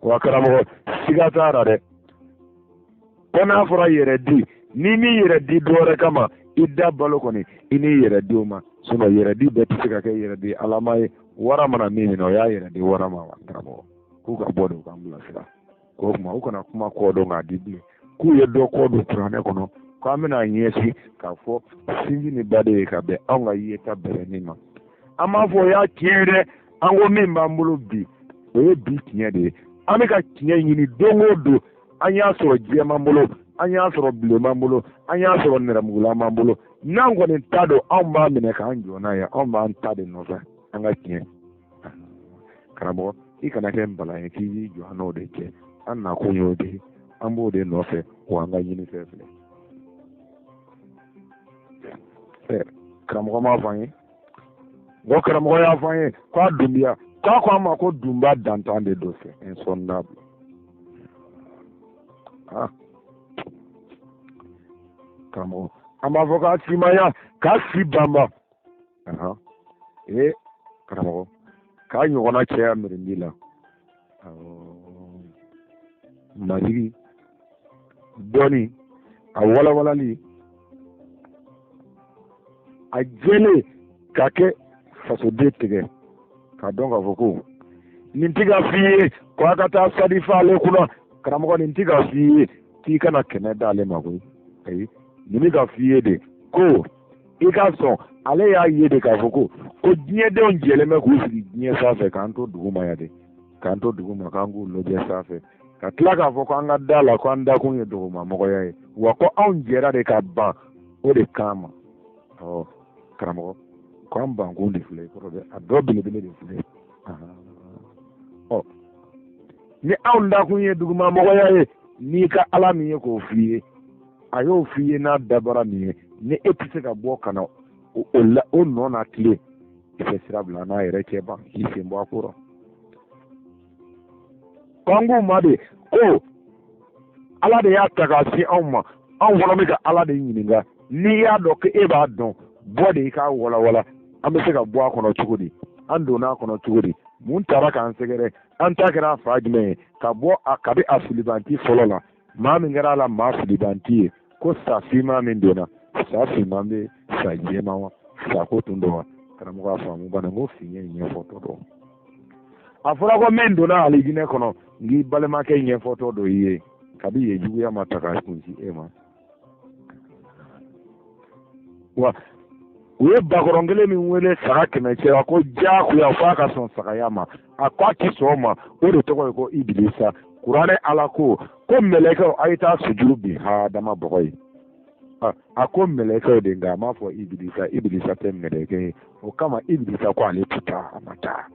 A: Wa karamɔgɔ, siga t'a la dɛ, ko n'a fɔra yɛrɛ di, n'i m'i yɛrɛ di dɔ wɛrɛ kama, i da balo kɔni, i n'i yɛrɛ di o ma. Sinɔn yɛrɛ di bɛɛ tɛ se ka kɛ yɛrɛ di alama ye. Wara mana min minɛ, o y'a yɛrɛ di wara ma. Wa karamɔgɔ, k'u ka bɔ de, u k'an bilasira. K'o tuma u kana kuma kɔ dɔn k'a di bilen, k'u ye dɔ kɔ don kuranɛ kɔnɔ, k'an bɛna ɲɛsin k'a fɔ sinji ni baden ye ka bɛn anw ka yeta bɛrɛnin ma. An b'a fɔ o y'a tiɲɛ ye dɛ. An ko min b'an bolo bi, o ye bi tiɲɛ de ye. An bɛ ka tiɲɛ ɲini don o don. An y'a sɔrɔ jɛman bolo, an y'a sɔrɔ bilenman bolo, an y'a sɔrɔ nɛrɛmugulaman bolo. N'an kɔni ta don, anw b'a minɛ k'an jɔ n'a ye. Anw b'an ta de nɔfɛ, an ka tiɲɛ. Karamɔgɔ, i kana kɛ npalan ye k'i b'i jɔ an n'o de cɛ. An nakun y'o de ye, an b'o de nɔfɛ, wa an ka ɲinifɛn filɛ. Karamɔgɔ m'a fɔ an ye, n ko karamɔgɔ y'a fɔ an ye ko a dunbiya k'a ko an ma ko dunba dantan de don, c'est insondable. Ah, karamɔgɔ, an b'a fɔ k'a simaya, k'a si banba. Ee karamɔgɔ, k'a ɲɔgɔnna cɛya mirindi la, majigi dɔɔni, a walawalali a jɛlen ka kɛ fasoden tigɛ k'a dɔn k'a fɔ ko nin ti ka f'i ye ko a ka taa sadi fa ale kunna. Karamɔgɔ, nin ti ka f'i ye k'i kana kɛmɛ d'ale ma koyi. Ayi, nin bɛ ka f'i ye de ko i ka sɔn. Ale y'a ye de k'a fɔ ko diɲɛdenw jɛlen bɛ k'u sigi diɲɛ sanfɛ, k'an to duguma yan de, k'an to duguma, k'an k'u lajɛ sanfɛ, ka tila k'a fɔ ko an ka da la ko an dakun ye dugumamɔgɔya ye, wa ko anw jɛra de ka ban o de kama. Ɔ karamɔgɔ, ko an bankun de filɛ i kɔrɔ dɛ, a dɔ belebele de filɛ. Ɔ ni anw dakun ye dugumamɔgɔya ye, n'i ka ala min ye k'o f'i ye, a y'o f'i ye n'a dabara min ye, ni e tɛ se ka bɔ ka na o la, o nɔ na tilen, i bɛ sira bila n'a yɛrɛ cɛ ban k'i sen bɔ a ko rɔ. K'an k'u ma de ko ala de y'a ta k'a se anw ma, anw fana bɛ ka ala de ɲininka. N'i y'a dɔn ko e b'a dɔn, bɔ de i k'a walawala. An bɛ se ka bɔ a kɔnɔ cogo di? An donna a kɔnɔ cogo di? Mun taara k'an sɛgɛrɛ? An ta kɛra a fa jumɛn ye? Ka bɔ a kabi a filibanti fɔlɔ la, maa min kɛra a la maa filibanti ye, ko sa finman min donna, sa finman bɛ sa jɛman wa? Sa ko tun don wa? Karamɔgɔ, a faamu bana ko fiɲɛ ɲɛfɔtɔ don. A fɔra ko min donna alijinɛ kɔnɔ, n k'i balimakɛ ɲɛfɔtɔ don i ye, kabi yen juguya ma ta ka kunsi e ma. Wa u ye bakɔrɔn kelen min wele saga kɛmɛ cɛla ko diyagoya f'a ka sɔn sagaya ma, a ko a ti sɔn o ma, o de tɔgɔ ye ko ibilisa. Kuranɛ ala ko ko mɛlɛkɛw, a ye taa sujuru bin hadama bɔgɔ ye. A ko mɛlɛkɛw de, nka a m'a fɔ ibilisa. Ibilisa tɛ mɛlɛkɛ ye, o kama ibilisa ko ale tɛ taa, a ma taa.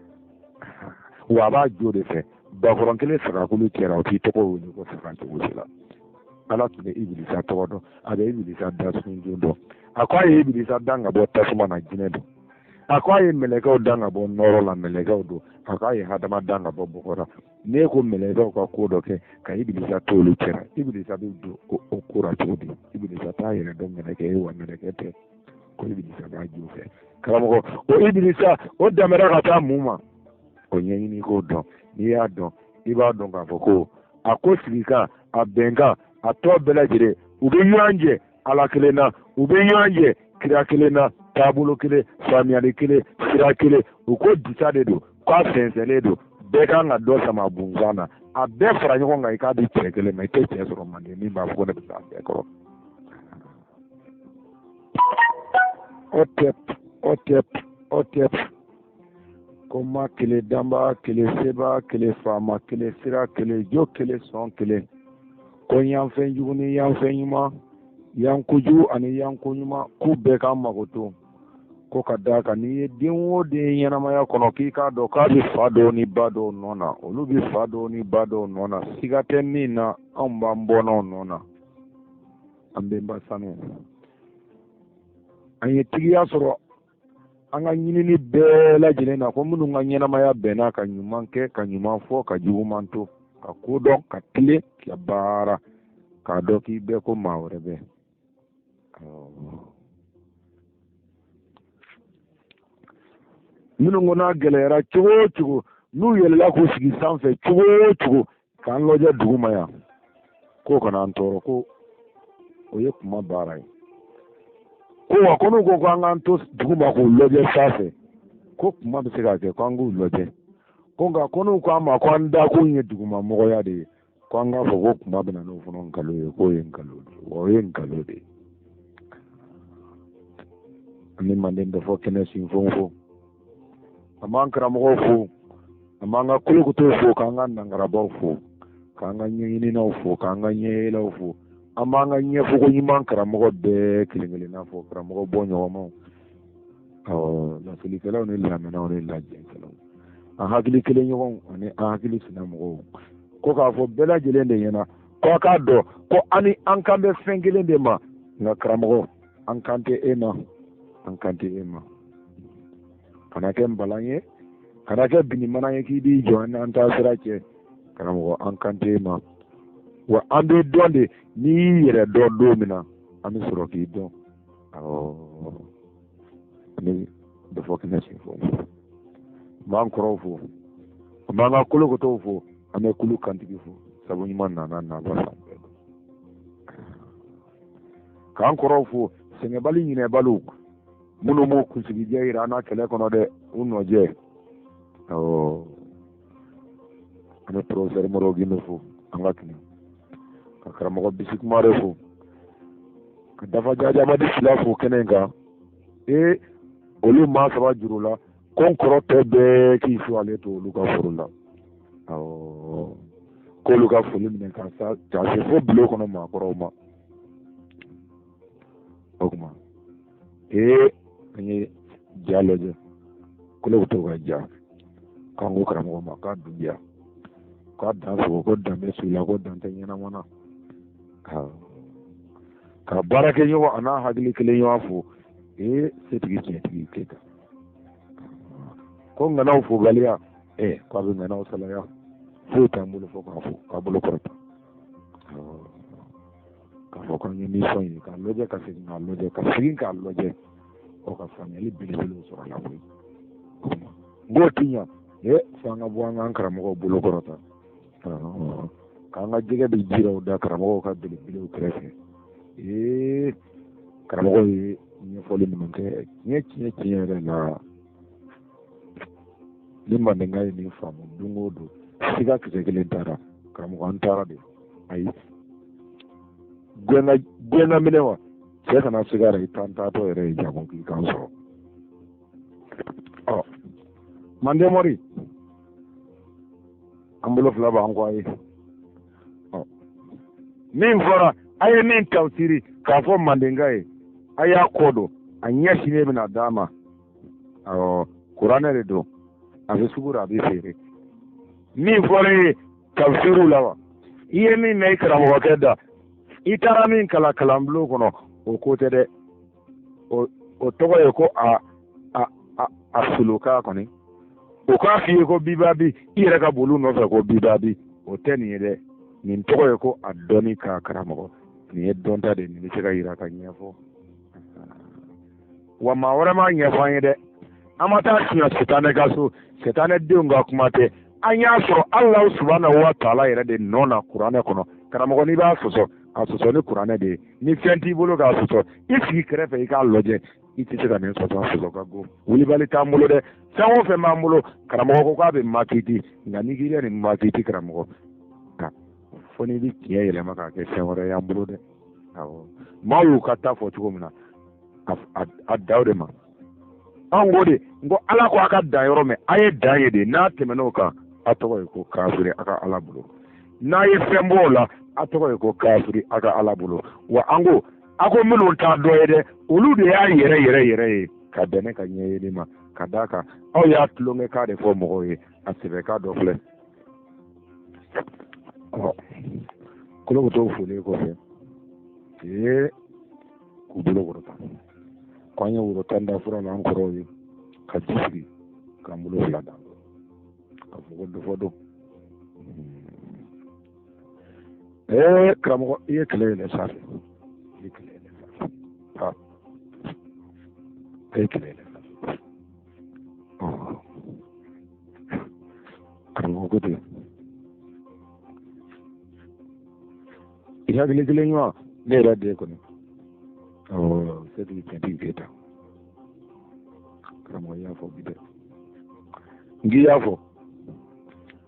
A: Wa a b'a jo de fɛ. Bakɔrɔn kelen sagakulu cɛra, o t'i tɔgɔ wele ko saga cogo si la. Ala tun bɛ ibilisa tɔgɔ dɔn, a bɛ ibilisa da sunjun dɔn. A ko a ye ibilisa dan ka bɔ tasuma na, jinɛ don. A ko a ye mɛlɛkɛw dan ka bɔ nɔɔrɔ la, mɛlɛkɛw don. A ko a ye hadama dan ka bɔ bɔgɔ la. N'e ko mɛlɛkɛw ka ko dɔ kɛ ka ibilisa to olu cɛra, ibilisa bɛ don o ko la cogo di? Ibilisa t'a yɛrɛ dɔn mɛlɛkɛ ye, wa mɛlɛkɛ tɛ. Ko ibilisa b'a jo fɛ. Karamɔgɔ, o ibilisa o danbɛra ka taa mun ma? O ɲɛɲini k'o dɔn. N'i y'a dɔn, i b'a dɔn k'a fɔ ko a ko sigikan, a bɛnkan, a tɔ bɛɛ lajɛlen, u bɛ ɲɔgɔn jɛ ala kelen na, u bɛ ɲɔgɔn jɛ kira kelen na, taabolo kelen, faamuyali kelen, sira kelen. U ko disa de don, k'a fɛnsɛnlen don, bɛɛ kan ka dɔ sama bunsan na, a bɛɛ fara ɲɔgɔn kan i k'a di cɛ kelen ma. I tɛ cɛ sɔrɔ manden min b'a fɔ ko ne bɛ se a bɛɛ kɔrɔ. Ɔtɛp ɔtɛp ɔtɛp, ko ma kelen, danba kelen, seba kelen, faama kelen, sira kelen, jo kelen, sɔn kelen. Ko yanfɛn jugu ni yanfɛn ɲuman, yan kojugu ani yan ko ɲuman, k'u bɛɛ k'an mago to. Ko ka d'a kan n'i ye den o den ɲɛnamaya kɔnɔ k'i k'a dɔn k'a bɛ fa dɔw ni ba dɔw nɔ na, olu bɛ fa dɔw ni ba dɔw nɔ na, siga tɛ min na, anw b'an bɔnnaw nɔ na, an bɛnba sanu. An ye tigiya sɔrɔ an ka ɲinini bɛɛ lajɛlen na, ko minnu ka ɲɛnamaya bɛnna ka ɲuman kɛ, ka ɲuman fɔ, ka juguman to, ka ko dɔn, ka tilen, ka baara, k'a dɔn k'i bɛɛ ko maa wɛrɛ bɛ. Minnu ko n'a gɛlɛyara cogo o cogo, n'u yɛlɛla k'u sigi sanfɛ cogo o cogo, k'an lajɛ duguma yan, k'o kana an tɔɔrɔ, ko o ye kuma baara ye. Ko wa ko n'u ko k'an k'an to duguma k'u lajɛ sanfɛ, ko kuma bɛ se ka kɛ k'an k'u lajɛ. Ko nka ko n'u ko an ma ko an dakun ye dugumamɔgɔya de ye, ko an k'a fɔ ko kuma bɛ na n'o fana nkalon ye, k'o ye nkalon de ye, wa o ye nkalon de ye. An bɛ manden bɛɛ fɔ kɛnɛ sinfon fo, an b'an karamɔgɔw fo, an b'an ka kolokotow fo, k'an ka nankarabaw fo, k'an ka ɲɛɲininaw fo, k'an ka ɲɛyɛlɛw fo, an b'an ka ɲɛfɔko ɲuman karamɔgɔ bɛɛ kelen kelenna fo, karamɔgɔ bɔ ɲɔgɔnmaw, awɔ, laselikɛlaw ni lamɛnnaw ni lajɛkɛlaw, an hakili kelen ɲɔgɔnw ani an hakili sina mɔgɔw, ko k'a fɔ bɛɛ lajɛlen de ɲɛna ko a k'a dɔn ko an ni an kan bɛ fɛn kelen de ma, nka karamɔgɔ an kan tɛ e ma, an kan tɛ e ma. Kana kɛ npalan ye, kana kɛ binimana ye k'i b'i jɔ an taa sira cɛ, karamɔgɔ an kan tɛ e ma. Wa an bɛ dɔn de, n'i y'i yɛrɛ dɔn don min na, an bɛ sɔrɔ k'i dɔn. Awɔ, an bɛ dɔ fɔ kɛnɛ sen fɔ. An b'an kɔrɔw fo, an b'an ka kolokotow fo, an bɛ kulu kantigi fo, sabu ɲuman nana naba fan bɛɛ dɔn. K'an kɔrɔw fo, sɛgɛnbali ɲinɛbaliw, minnu m'u kunsigijɛ yira an na kɛlɛ kɔnɔ dɛ, u nɔjɛ. Awɔ, an bɛ professeur Modibo Gindo fo, an ka kɛnɛ, ka karamɔgɔ Bisi Kumare fo, ka Dafa Jajamadi Sila fo kɛnɛ in kan. Ee, olu maa saba juru la, ko n kɔrɔ tɔ bɛɛ k'i su ale to olu ka foro la. Awɔ, k'olu ka foli minɛ ka sa ka se fo bulon kɔnɔ maakɔrɔw ma. O tuma, ee, an ye ja lajɛ, kolo bɛ to ka ja, k'an ko karamɔgɔ ma k'a dun ja, k'a dan sogo, ko dan bɛ su la, ko dan tɛ ɲɛnama na. Ka baarakɛ ɲɔgɔn a n'a hakili kelen ɲɔgɔn fo, ee, setigi tiɲɛtigi Keyita, ko ŋanaw fobaliya, ee, k'a bɛ ŋanaw salaya, foyi t'an bolo fo k'a fo, k'a bolo kɔrɔta, k'a fɔ k'an ye nisɔn ye, k'a lajɛ, ka segin k'a lajɛ, ka segin k'a lajɛ, o ka faamuyali belebelew sɔrɔ a la koyi. N k'o ti ɲa, ee, fo an ka bɔ an k'an karamɔgɔw bolo kɔrɔta, k'an ka jɛgɛ bɛ jiraw da karamɔgɔw ka belebelew kɛrɛfɛ. Ee, karamɔgɔw ye ɲɛfɔli minnu kɛ, tiɲɛ tiɲɛ tiɲɛ yɛrɛ la, ni mandenka ye nin faamu don o don, siga kisɛ kelen taara, karamɔgɔ an taara de. Ayi, gɛnna minɛ wa, cɛ kana siga i t'an taatɔ yɛrɛ ye jago k'i kan sɔrɔ. Ɔ, manden mɔri, an bolo fila b'an kɔ a ye. Ɔ, min fɔra, a ye min tafsiri k'a fɔ mandenka ye, a y'a kɔ don, a ɲɛ sini bɛna d'a ma. Awɔ, kuranɛ de don, a bɛ sugu la, a bɛ feere. Min fɔra e ye tafsiriw la wa, i ye min mɛn i karamɔgɔkɛ da, i taara min kalan kalanbulon kɔnɔ, o ko tɛ dɛ. O tɔgɔ ye ko a a a a suluka kɔni. O k'a f'i ye ko bibabi, i yɛrɛ ka boli u nɔfɛ ko bibabi, o tɛ nin ye dɛ. Nin tɔgɔ ye ko a dɔnni ka karamɔgɔ. Nin ye dɔnta de ye, nin bɛ se ka yira ka ɲɛfɔ. Wa maa wɛrɛ m'a ɲɛfɔ an ye dɛ. An ma taa siɲɛ sitanɛ ka so, sitanɛ denw ka kuma tɛ. An y'a sɔrɔ Alahu subahana wa taala yɛrɛ de nɔ na kuranɛ kɔnɔ. Karamɔgɔ, n'i b'a sɔsɔ, a sɔsɔ ni kuranɛ de ye. Ni fɛn t'i bolo k'a sɔsɔ, i sigi kɛrɛfɛ i k'a lajɛ, i tɛ se ka nin sɔsɔ, a sɔsɔ ka go. Wulibali t'an bolo dɛ, fɛn o fɛn b'an bolo, karamɔgɔ ko k'a bɛ makiti, nka n'i k'i bɛ nin makiti karamɔgɔ, fo n'i bɛ tiɲɛ yɛlɛma k'a kɛ fɛn wɛrɛ y'an bolo dɛ. Awɔ, maaw y'u ka ta fɔ cogo min na, a da o de ma. An ko de, n ko Ala ko a ka dan yɔrɔ min, a ye dan ye de, n'a tɛmɛn'o kan, a tɔgɔ ye ko kafiri a ka Ala bolo. N'a ye fɛn bɔ o la, a tɔgɔ ye ko kafiri a ka Ala bolo. Wa an ko, a ko minnu t'a dɔ ye dɛ, olu de y'a yɛrɛ yɛrɛ yɛrɛ ye. Ka bɛn ne ka ɲɛyeli ma, ka d'a kan aw y'a tulonkɛ kan de fɔ mɔgɔw ye, a sɛbɛkan dɔ filɛ. Ɔ kolokotow folen kɔfɛ, ee k'u bolo kɔrɔta ko an ye woro 10 da fura la an kɔrɔw ye, ka ji sigi k'an bolo fila da ka fɔ ko dɔ fɔ don. Ee karamɔgɔ, i ye kɛlɛ yɛlɛ sanfɛ, i ye kɛlɛ yɛlɛ sanfɛ, ha, i ye kɛlɛ yɛlɛ sanfɛ. Karamɔgɔ ko ten, i hakili kelen ɲuman ne yɛrɛ den kɔni, awɔ, setigi tiɲɛtigi Keyita. Karamɔgɔ, i y'a fɔ bi dɛ, n k'i y'a fɔ.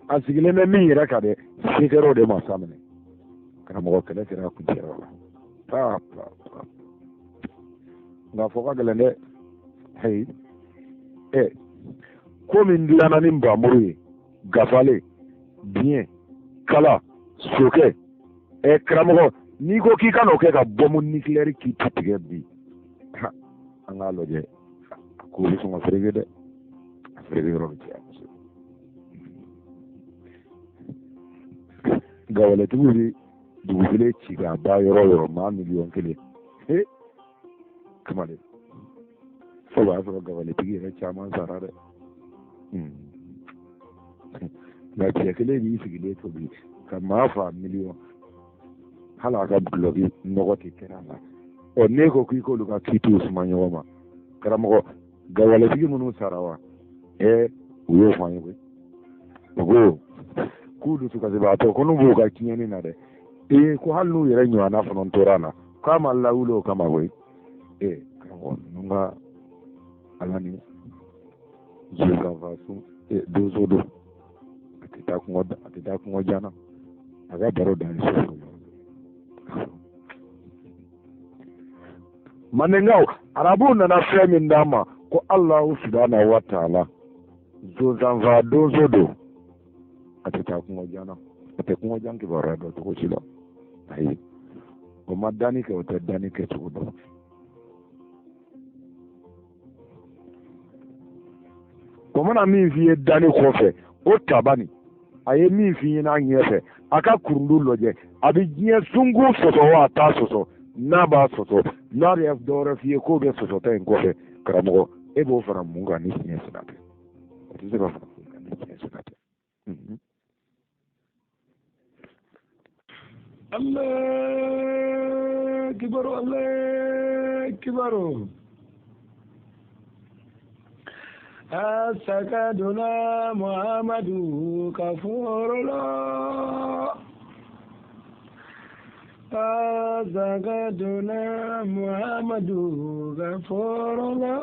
A: A sigilen bɛ min yɛrɛ kan dɛ, se kɛra o de ma sa minɛ. Karamɔgɔ, kɛlɛ sera a kuncɛyɔrɔ la. Pa pa pa, nka fɔ ka gɛlɛn dɛ. Hayi, ɛ ko min dilanna ni nbamuru ye, gafale, biɲɛ, kala, sokɛ. Ɛ karamɔgɔ, n'i ko k'i ka n'o kɛ ka bɔmu nucléaire k'i tu tigɛ bi, an k'a lajɛ, a ko bɛ sɔn ka fereke dɛ, a fereke yɔrɔ bɛ caya kosɛbɛ. Gawaletigiw bɛ dugukolo ci k'a ban yɔrɔ o yɔrɔ, maa 1,000,000. He kamalen, fo b'a sɔrɔ gawaletigi yɛrɛ caman sara dɛ. Nka cɛ kelen b'i sigilen to bi ka maa fa miliyɔn, hali a ka dulɔki nɔgɔ tɛ kɛra a la. Ɔ n'e ko k'i k'olu ka kitiw suma ɲɔgɔn ma, karamɔgɔ, gawaletigi minnu sara wa, ɛ u y'o fɔ an ye koyi. U ko k'u dusukasibaatɔ ko n'u b'u ka tiɲɛni na dɛ, ee ko hali n'u yɛrɛ ɲɔgɔnna fana tora a la, k'a ma lawuli o kama koyi. Ee karamɔgɔ, ninnu ka ala ni zonzanfa sun donso don, a tɛ taa kungo, a tɛ taa kungo jan na, a ka baro dan ye so. Mandenkaw, arabuw nana fɛn min d'an ma ko Alahu subahana wa taala, zonzanfa donso don, a tɛ taa kungo jan na, a tɛ kungo jan kibaruya dɔn cogo si la. Ayi, o ma danni kɛ, o tɛ danni kɛ cogo dɔn. O mana min f'i ye danni kɔfɛ, o taba nin a ye min f'i ɲɛna ɲɛfɛ, a ka kurundu lajɛ, a bɛ diɲɛ sunkun sɔsɔ wa a t'a sɔsɔ? N'a b'a sɔsɔ, n'a bɛ dɔwɛrɛ f'i ye k'o bɛ sɔsɔta in kɔfɛ, karamɔgɔ, e b'o fara mun kan ni tiɲɛ sira tɛ? O tɛ se ka fara foyi kan ni tiɲɛ sira tɛ.
B: Allah kibaru, Allah kibaru. Asakaduna Muhammadu kafurula. Asakaduna Muhammadu kafurula.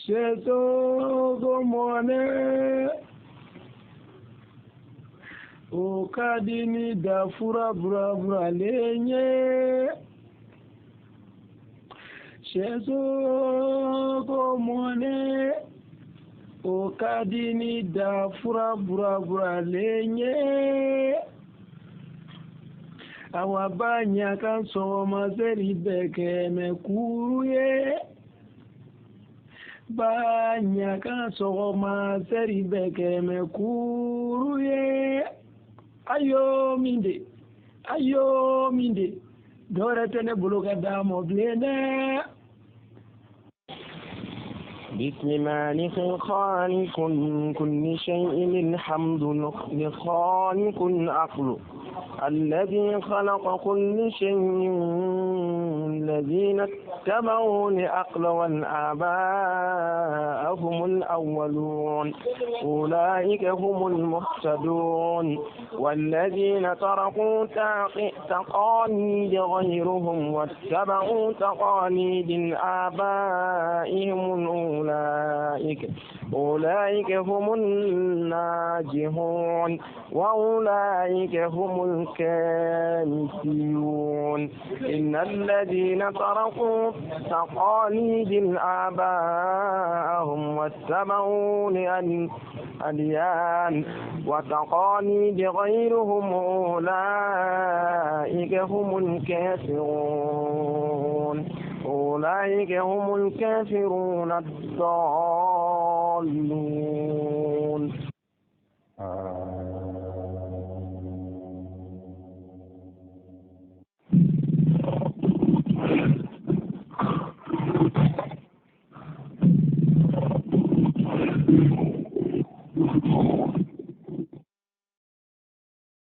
B: Seto mɔnɛ o ka di ni da fura buraburalen ye. Sɛso ko mɔnɛ o ka di ni da fura buraburalen ye. Awa ba ɲa ka sɔgɔma seri bɛɛ kɛmɛ kuru ye. Ba ɲa ka sɔgɔma seri bɛɛ kɛmɛ kuru ye. Ayo min de, ayo min de, dɔwɛrɛ tɛ ne bolo ka d'a ma bilen dɛ.
C: بسم مالك خالق كل شيء الحمد لخالق العقل الذي خلق كل شيء الذين اتبعوا لعقل والآباء هم الأولون أولئك هم المهتدون والذين تركوا تقاليد غيرهم واتبعوا تقاليد آبائهم أولئك هم الناجحون وأولئك هم الكافرون. إن الذين تركوا تقاليد آباءهم واتبعوا لأديان وتقاليد غيرهم أولئك هم الكافرون، أولئك هم الكافرون الضالون.